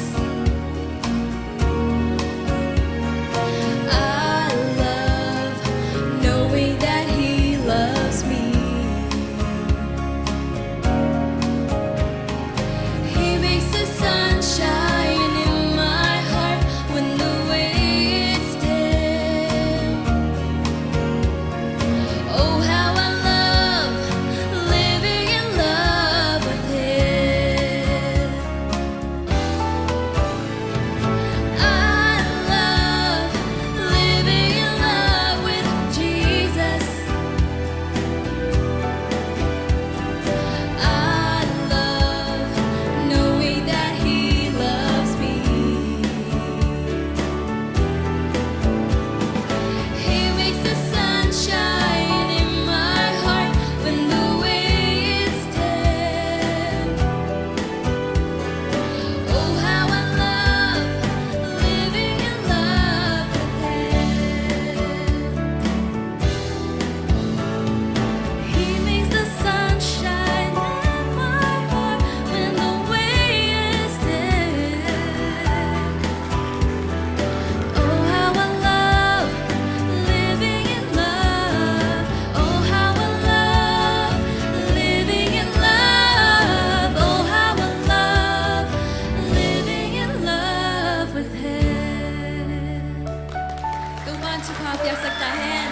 I love knowing that He loves me. He makes the sun shine in my heart when the way is dim. Oh, how I love living in love with Him. I love living in love with Jesus. I love knowing that He loves me. He makes the sun shine in my heart when the way is dim. Oh, how I love living in love with Him. He makes the sun shine in my heart when the way is dim. Oh, how I love living in love. Oh, how I love living in love. Oh, how I love living in love with Him. Topa'n thupha piaksak ta hen.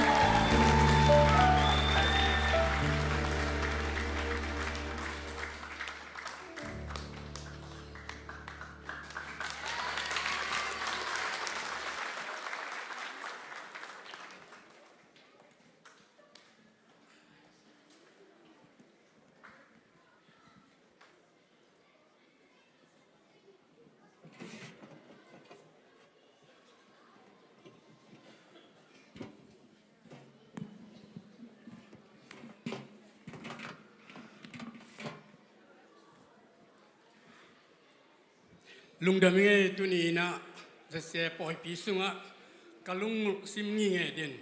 Lungdam ing ei. Tuni in ah Z C A pawipi sungah ka lunggulh sim ngingei den,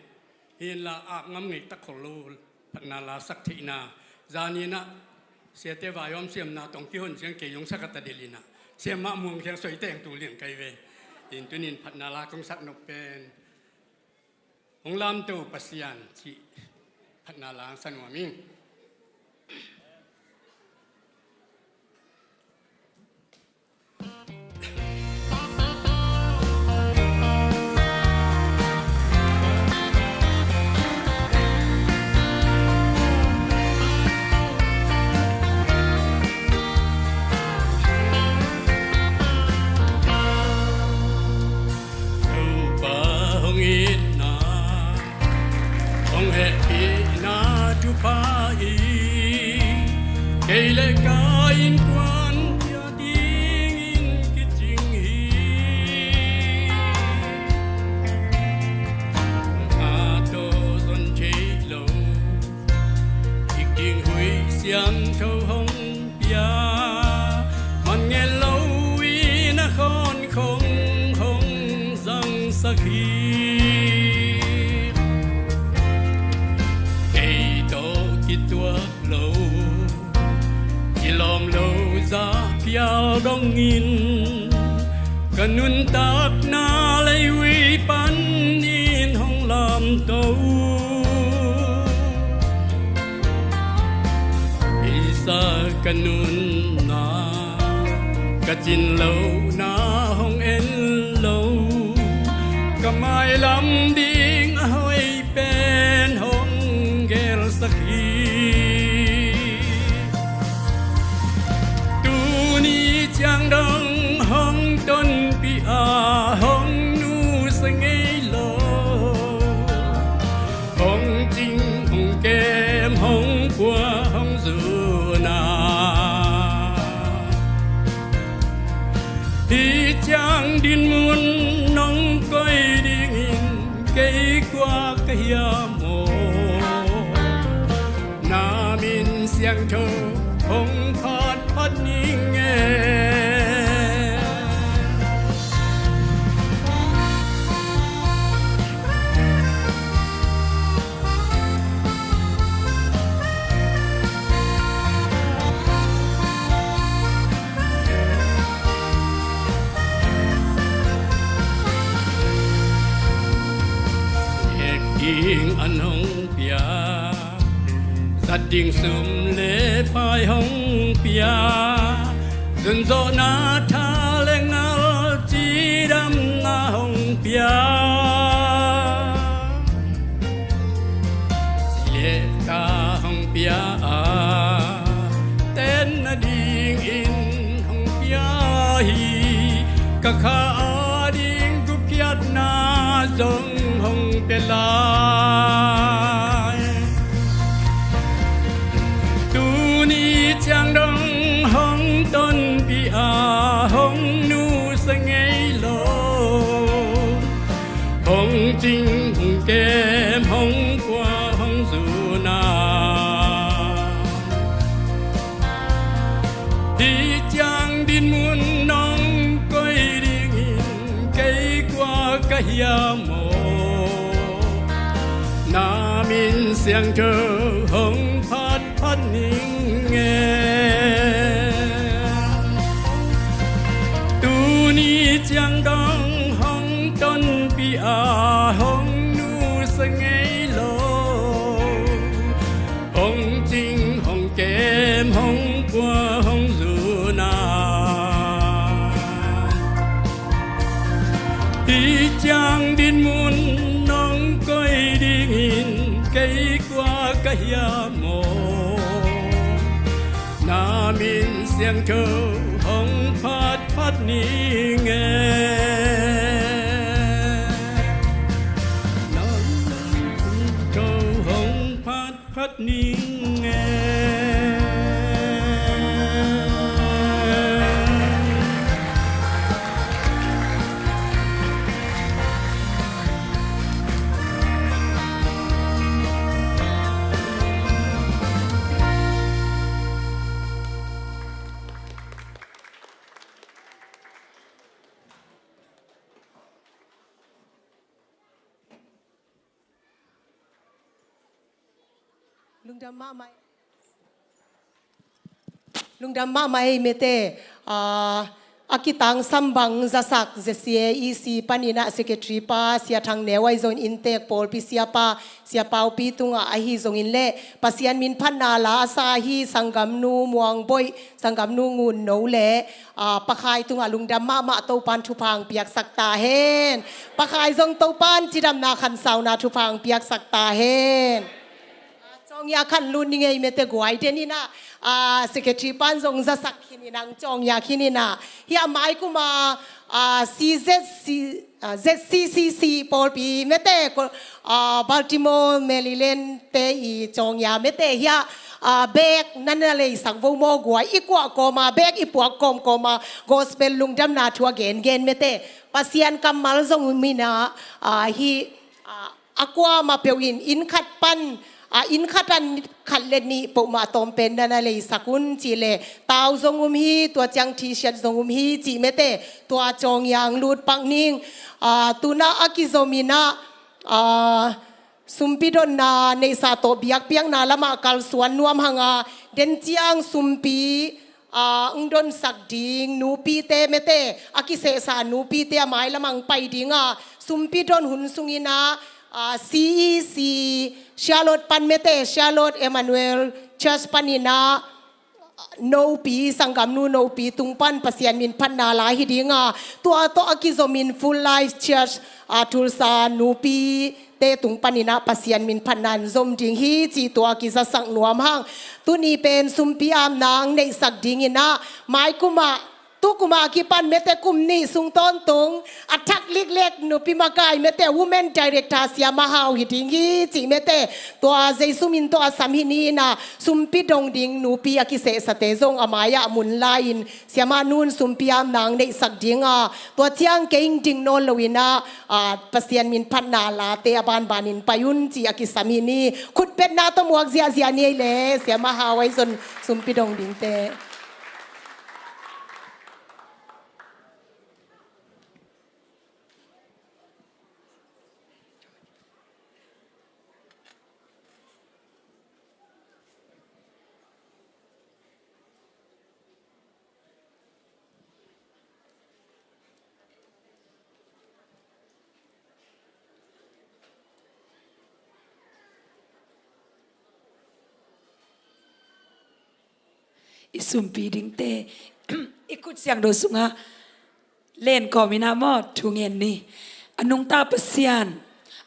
hi inla ak ngam ngei tak khol lo phatna la sak theihna, zan in ah siate vai om siamna tawh kihon ciang kei zong sak a ta del in ah, siamah Muang Khiang Soi teng tul liang kai ve. In tuni in phatna la kong sak nop pen Hong Lamto Pasian cih phatna la hong sa nuam ing. gelsak hi. Kei tawh kituak lo, kilawm lo zah phial dongin, ka nuntakna leivui panin hong lamto. Isa ka nunna, ka cin lohna hong en lo, ka mailam ding a hoih pen hong gelsak hi. Tuni ciang dong hong tonpih a hong nusia ngei lo, hong cing hong kem hong kua hong zuna. Hih ciang dinmun nong koih dingin kei kua ka hiam aw? Na min siangtho hong phatphat ning e. Nek ding an hong pia, zat ding sum le pai hong pia, zunzawhna tha le ngal cidamna hong pia. Lehka hong pia a, tenna dingin hong pia hi. Ka kha a ding gupkhiatna zong hong pia lai. Tuni ciang dong hong tonpih a hong nusia ngei lo, hong cing hong kem hong kua hong zuna. Hih ciang dinmun nong koih dingin kei kua ka hiam aw? Na min siangtho hong phatphat ning e. Tuni ciang dong hong tonpih a hong nusia ngei lo, hong cing hong kem hong kua hong zuna. Hih ciang dinmun nong koih dingin kei kua ka hiam aw? Na min siangtho hong phatphat ning e. Na min siangtho hong phatphat ning e. Lungdam mahmah. Lungdam mahmah ei mete. Ah, a kitangsam bang zasak Z C A E C panin ah secretary pa Sia Thang Neu ahi zongin inntek pawlpi siapa Sia Paupi tungah ahi zongin leh Pasian min phatna la a sa ahi sanggamnu Muang Boih, sanggamnu Ngun No le, ah, Pa Khai tungah lungdam mahmah, Topan thupha hong piaksak ta hen. Pa Khai zong Topan cidamna khansauna thupha hong piaksak ta hen. Ah, cawngia khan lut ning ei mete guai den in ah, ah, secretary pan zong zasak khin in ah, cawngia khin in ah. Hih a mai kum a, ah, C Z C, ah, Z C C C pawlpi mete ko, ah, Baltimore, Maryland te i cawngia mete hih a, ah, bag na na leisak vo maw guai, i kuah kawma bag i puak kawmkawma gospel lungdamna thu a gengen mete. Pasian kammal zong um in ah, ah, hih, ah, a kuamah peuh in inn khat pan, a inn khat ah khat le nih peuhmah tawm pen na na leisak un cih leh tau zong um hi, tua ciang T-shirt zong um hi cih mete, tua cawng yang lut pak ning. A, tu-in ah a kizom in ah, a, sumpi donna neihsa tawh biakpiakna lamah kalsuan nuam hang a, den ciang sumpi, a, hong donsak ding nupite mete, a kisehsa nupite a mailam ah hong pai ding a, sumpi don hun sungin ah, a, C E C Charlotte pan mete, Charlotte Emmanuel Church panin ah, nopi, sanggamnu nopi tung pan Pasian min phatna la hi ding a, tua tawh a kizomin Full Life Church, a, Tulsa nupite tung panin ah Pasian min phatna hong zom ding hi cih tua kizasak nuam hang. Tuni pen sumpi apna hong neihsak dingin ah, mai kum ah, tu kum a kipan mete kum nih sung tawntung a thak liklek nupi makai mete, women director Siama Hau hi ding hi cih mete, tua Zeisu min tawh a sam hi ni in ah, sumpi dong ding nupi a kisehsate zong a mai-ah mun la-in, Siamanu in sumpi apna hong neihsak ding a, tua ciang kei hong ding nawn lo in ah, a, Pasian min phatna late a banbanin pai un cih a kisam hi ni. Khutbetna tawh muak ziahziah ni ei le, Siama Hau ahi zong sumpi dong dingte. I sumpi dingte, i khut siangtho sungah len kawm in ah maw, thu ngen ni. A nungta Pasian,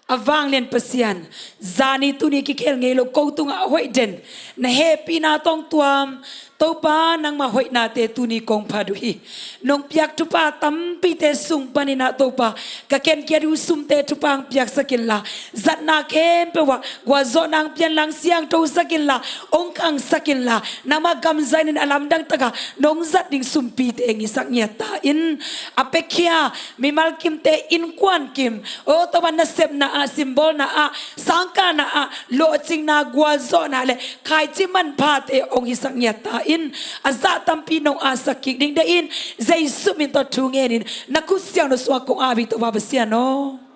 a vanglian Pasian, zani tuni kikhel ngei lo ko tungah a hoih den, na hehpihna tawh hong tuam Topa, nangmah hoihnate tuni kong phat uh hi. Nong piak thupha tampite sung panin ah Topa, ka kenkiat uh sumte thupha hong piaksak inla, zatna khempeuh ah gualzawhna hong pia inla, hong siangthosak inla, hong khangsak inla, nangmah gam zahnin a lamdang takah nong zat ding sumpite hong hisak ngiat ta in. A piakhia mimal kimte innkuan kim, o Topa, nasepna ah, simbawlna ah, sangkahna ah, lawhcinna, gualzawhna le khaici manphate hong hisak ngiat ta in. A zah tampi nong aksak kik ding deih in, Zeisu min tawh thu ngenin na khut siangtho sungah kong ap hi, Topa Pasian aw.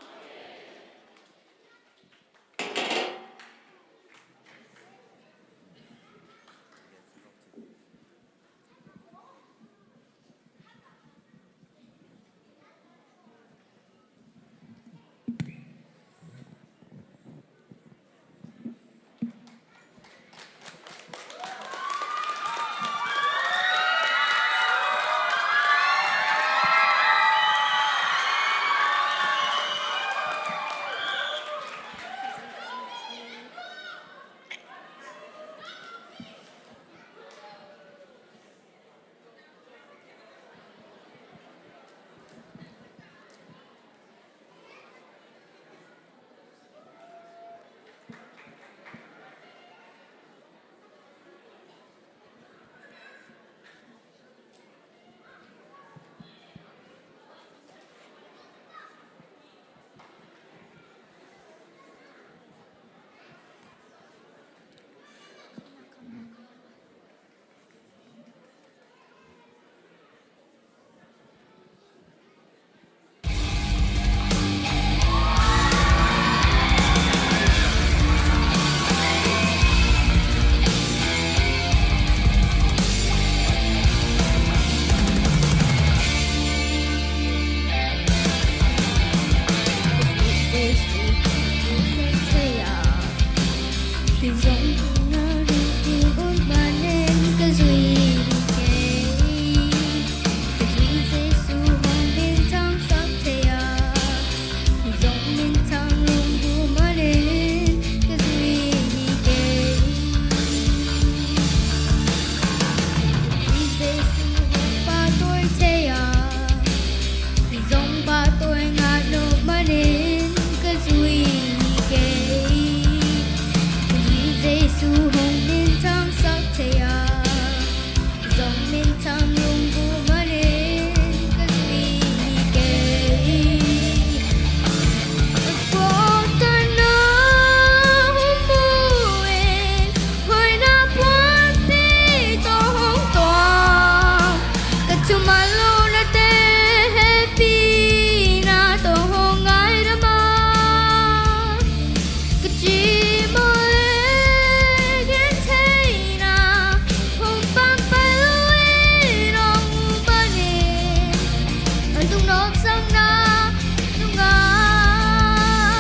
Sangna sungah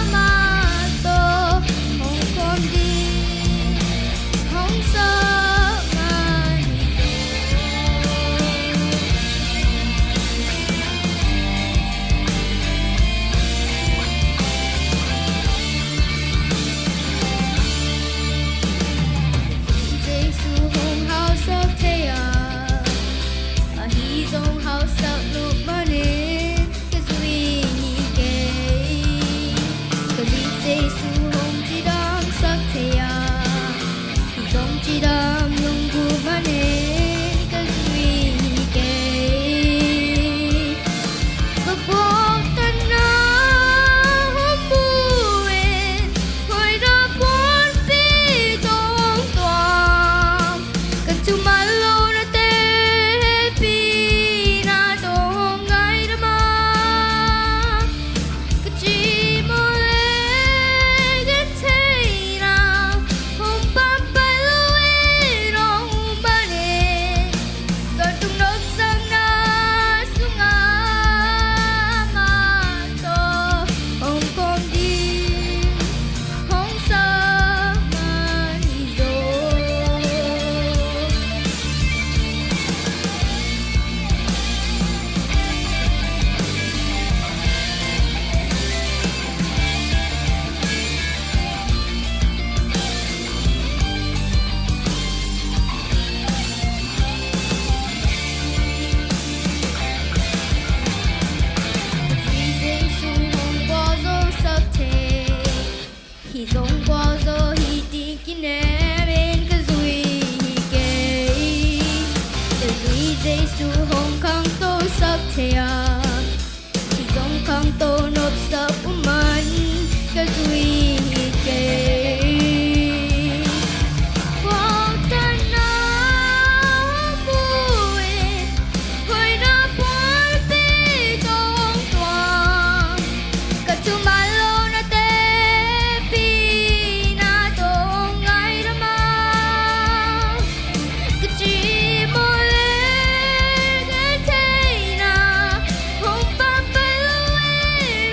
amah tawh hong khawm ding hong sak man hi. Jesu hong hausak thei a, ahi zong hausak lo manin ka zui hi kei. Ka zuih Jesu hong cidamsak thei a, hi zong cidam lungbu manin ka zui hi kei. Ka puaktanna hong bu in, hoihna puanpi tawh hong tuam, ka thuman lohnate hehpihna tawh hong ngaidam a, ka cimawh le ka theihna hong pampai lo in hong um manin, tawntung nopsakna sungah amah tawh hong khawm ding hong sak man hi zaw. Jesu hong puakzaw sak thei, hi zong puakzaw hi, ti kinem in ka zui hi kei. Ka zuih Jesu hong khangto sak thei a, hi zong khangto nopsak uh man ka zui hi kei. Puaktanna hong bu in, hoihna puanpi tawh hong tuam, ka thuman lohnate hehpihna tawh hong ngaidam a, ka cimawh le ka theihna hong pampai lo in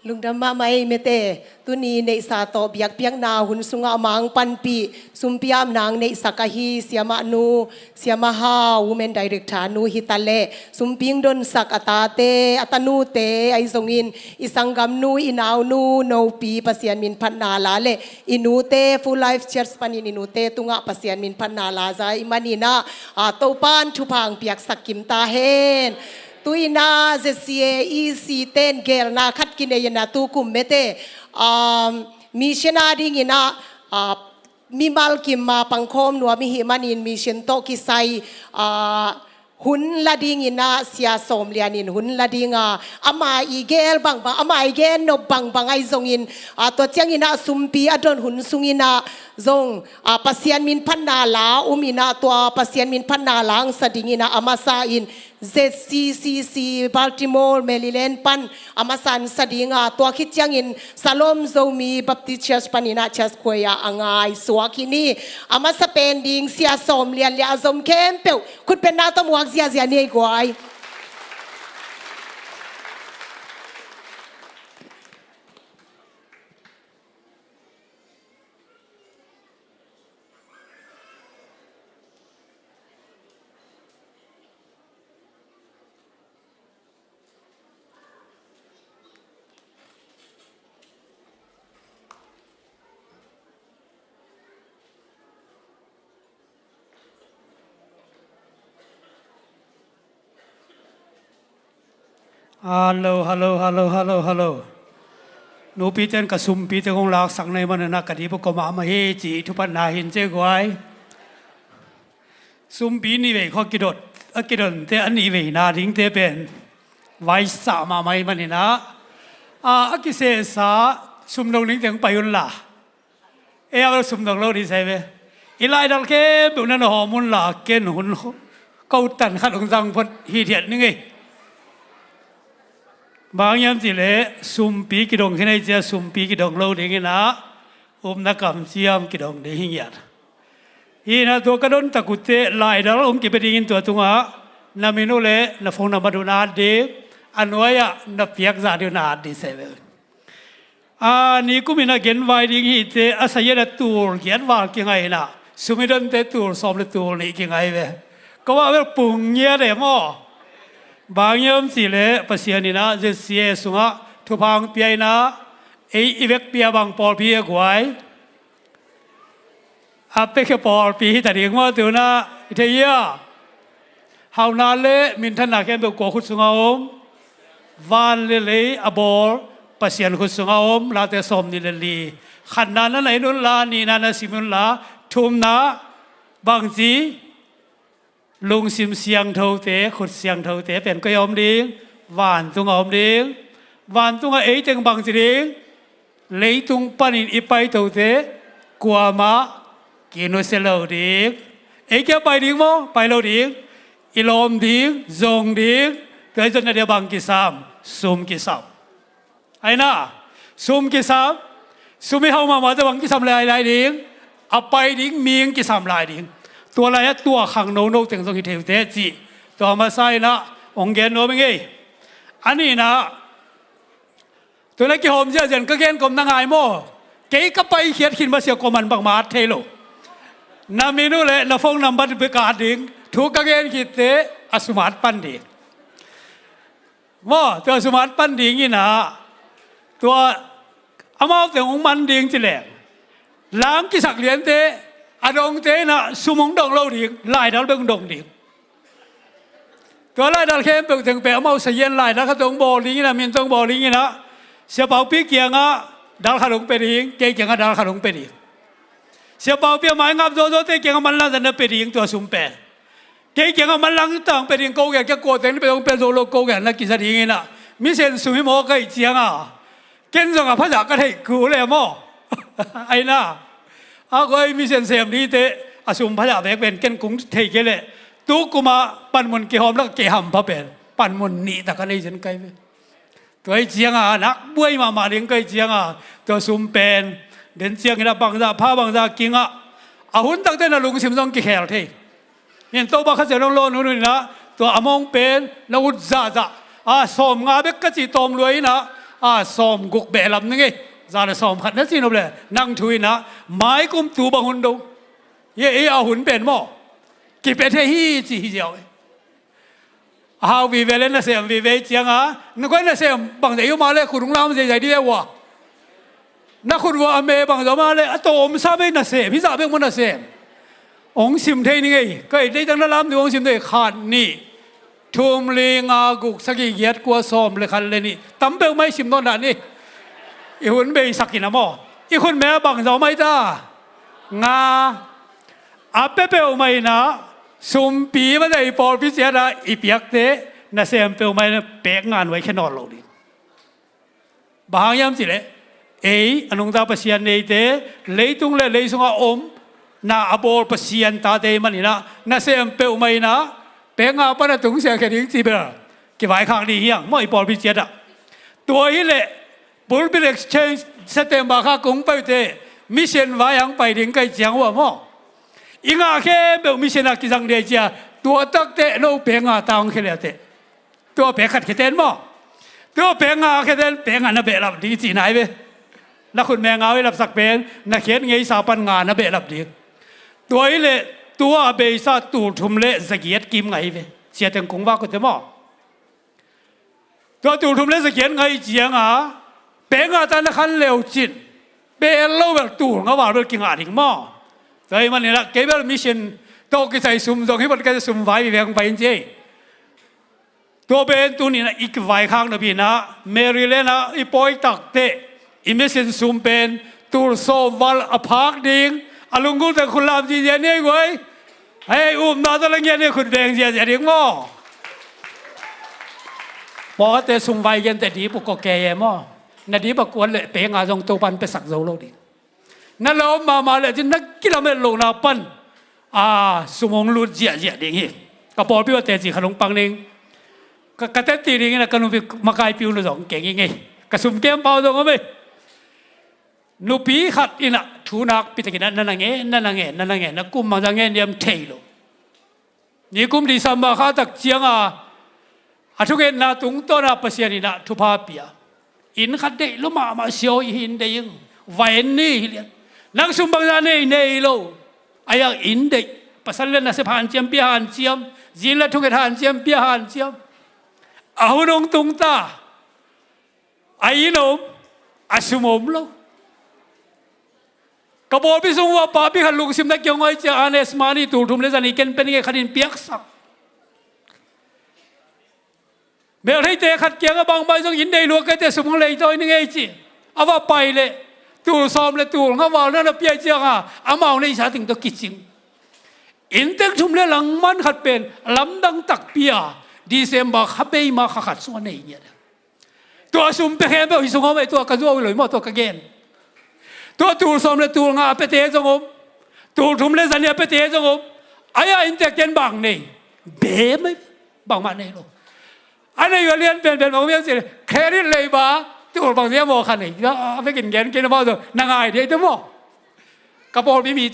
Lungdam mahmah ei mete, tuni neihsa tawh biakpiakna hun sungah mang panpih sumpi ap nang neihsak ahi siamahnu, siamahau, women director nu hi ta leh, sumpi hong donsak a tate, a tanute ahi zongin, i sanggamnu, i naunu, nopi, Pasian min phatna la leh i nute, Full Life Church panin i nute tungah Pasian min phatna la za i maninah, a, Topan thupha hong piaksak kim ta hen. Tuinah Z C A E C ten gelna khat kinei inah tu kum mete, um, mission a dinginah, uh, mimal kim a pangkhawm nuam i hih manin mission tawh kisai, uh, hun la dinginah Sia Sawm Lian in hun la dinga, ama i gel bangbang, ama i gel nop bangbang ahi zongin, uh, tua cianginah sumpi a don hun sunginah zong, uh, Pasian min phatna la um inah, tua Pasian min phatna la hong sa dinginah a masa in Z C C C Baltimore, Maryland pan a masa in sa dinga, tua khit ciangin Salom Zomi Baptist Church paninah church choir a ngai suak hi ni. A masa pen ding Sia Sawm Lian le a zom khempeuh khutbetna tawh muak ziahziah ni ei guai. Hallo, hallo, hallo, hallo, hallo. Nupite in ka sumpite kong laksak na hih maninah ka dip uh kua mahmah hi cih thuphatna hi in ci ei guai. Sumpi nihvei khua kidot, a kidonte a nihveina dingte pen vaisah mahmah ahih maninah, a, a kisesa sumdong dingte hong pai unla. Ei a bel sumdong lo ding sa hi ve. I laidal khempeuh na na hawm unla ken hun kotan khat hong zang phot hithiat ning ei. Bang hiam cihleh sumpi kidong khin ei cia, sumpi kidong lo dinginah upna kamciam kidong ding hi ngiat. Hinah tua ka don tak uhteh laidal hong kipia dingin tua tungah na min uh le na phone number uh na at ding, a nuai-ah na piakzah ding uh na at ding sa hi ve. A, nikum inah genvai ding hi teh, a sazian a tul giat val kingai inah, sum i donte tul sawm le tul nih kingai ve. Ko ah bel pung ngiat e maw. Bang hiam cihleh Pasian inah Z C A sungah thupha hong pia inah, ei i vekpi a bang pawlpi hi a guai? A pekhe pawlpi hi ta ding maw tunah, i thei hia? Hauhna le minthanna khempeuh kua khut sungah om? Van le lei a bawl Pasian khut sungah om. Late sawm nih le li. Khatna na na en unla, nihna na sim unla, thumna bangci? Lungsim siangthote, khut siangthote pen koi a om ding? Vantungah om ding. Vantungah eiteng bangci ding? Leitung panin i paitote kuamah kinusia lo ding. Ei kia pai ding maw? Pai lo ding. I lawm ding, zong ding. Tua i zonna dia bang kisam? Sum kisam. Aina, sum kisam. Sum i hau mahmahte bang kisam lailai ding? A pai ding ming kisam lai ding. Tua lai-ah tua khangno no teng zong hi thei uh teh cih tua masa inah hong gen nuam ing ei. A nihna, tua na kihawm ziahziah in ka gen kawm na ngai maw? Kei ka paikhiat khin masia kuaman bangmah at thei lo. Na min uh le na phone number bek at ding. Thu ka gen khitteh a sum at pan ding. Maw, tua sum at pan ding inah, tua amaute hong man ding ci leng, lam kisak liante, a dongte inah sum hong dong lo ding, laidal bek hong dong ding. Tua laidal khempeuh teng pen amau sazian laidal khat hong bawl ding inah, min tawh hong bawl ding inah, Sia Paupi kiangah dal khat hong pia ding, kei kiangah dal khat hong pia ding. Sia Paupi a mai ngap zawzawte kiangah manlang zat na pia ding tua sum pen. Kei kiangah manlang tang pia ding, ko gen kia kuate na pia dong pia zo lo, ko gen na kiza ding inah. Mission sum hi maw ka hih cianga, ken zong a phazah ka theih kul e maw? Aina, a koi mission sem dite a sum phazah vek pen ken kung thei kei leh, tu kuma panmun kihawm lak kei hampha pen panmun nih tak a nei zen kai ve. Tua hi cianga nak buai mahmah ding ka hih cianga, tua sum pen den ciangin a bangzah pha bangzah kingah, a hun takte na lungsim zong kikhel thei. Min Topa Kha Siangtho hong lawh nunun inah tua a mawng pen na ut zahzah, a sawmnga bek ka cih tawm lua inah, a sawm guk behlap ning ei. Za le sawm khat na ci nop le nang thu in ah mai kum tu bang hun do. Ye ei a hun pen maw kipia thei hi ci hi ziau ei. A hau vive le nasem vive cianga na koi nasem bang zai uma le khut hong lam zai zai di ve ua. Na khut ua a me bang zai uma le a tawm sa bei nasem hi zah bek maw nasem. Hong sim thei ning ei. Koi deitang na lam du hong sim thei khat nih thum li nga guk sagih giat kua sawm le khat le nih tam peuhmah i sim nawn dah ni. I hun bei sak in a maw i khut me a bang zai uma i ta nga a pe peuhmah in ah sumpi mah zai i pawlpi ciat ah i piakte nasem peuhmah in ah pek nga nuai khe nawn lo ding. Bang hang hiam cih leh ei a nungta Pasian neite leitung le lei sungah om na a bawl Pasian tate i man in ah nasem peuhmah in ah pek nga pan a tungsiah khia ding ci bel kivaikhak ding hiang maw i pawlpi ciat ah. Tua hi leh pulpit exchange September kha kong paite mission vai hang pai ding kai ciang uh a maw i ngah khempeuh mission ah kizang dei cia tua takteh no pek nga ta hong khia liateh. Tua pek khat kheten maw tua pek nga kheten pek nga na behlap ding i cihna hi ve. Na khut me nga i lapsak pen na khiat ngeisa pan nga na behlap ding. Tua hi leh tua a beisa tul thum le zagiat kim ngai hi ve. Sia teng kung vak uh te maw. Tua tul thum le zagiat ngai cianga pek nga ta na khan leu cin bel lo bel tul nga val bel kingah ding maw. Tua hi man in ah kei bel mission tawh kisai sum zong hi bel kei sum vai viveng pai in ci ei. Tua pen tuni in ah i kivaikhak napi in ah Maryland ah i pawi takteh i mission sum pen tul sawm val a phak ding a lunggulh teng khut lam zizia ni ei guai. Hei upna tawh la ngiat ni khut veng ziazia ding maw. Mawkate sum vai gente dip uh ko kei e maw. Na dip a kuan le pek nga zong Topan pesak zo lo ding. Na lawm mahmah le cin na kilamet lohna pan a sum hong lut ziahziah ding hi. Ka pawlpi uh a teci khat hong pang ding. Ka, ka teci ding in a ka nupi makaipi uh nu zong keng i ngei ka sum kempau zong om ei. Nupi khat in ah thu nakpi takin ah na na ngen na na ngen na na ngen na kum mang za ngen diam thei lo. Nikum December kha tak cianga a thungetna tungtawn ah Pasian in ah thupha pia. Inn khat deih lo mahmah siaw i hi in deih ing. Va en ni hi lian. Nang sum bangza nei nei lo. Ai-a inn deih. Pasal le nasep hanciam pia hanciam. Zin le thunget hanciam pia hanciam. A hun hong tungta a inn om a sum om lo. Ka pawlpi sung uh a papi khat lungsim na kiang oi cia honest money tul thum le zani ken pen nge khat in piaksak. Meltheite khat kiangah bangmah zong inn nei lua kei te sum hong leitawi ni ngei ci. A va pai leh tul sawm le tul nga val na na piai cianga amau neisa ting tawh kicing. Inn tek thum le langman khat pen lamdang takpi a December kha beima kha khat sungah nei ngiat. Tua sum pia khempeuh hi sung om ei tua ka zuau hi lo hi maw tua ka gen. Tua tul sawm le tul nga a piate zong om. Tul thum le zani a piate zong om. Ai-a inntek ten bang nei. Be mai bangmah nei lo. A nei uh a lian penpen bang om hiam cih leh credit lei ba tul bang zia maw kha nei. A vekin gen kei na maw zong na ngai dei te maw. Ka pawlpi mite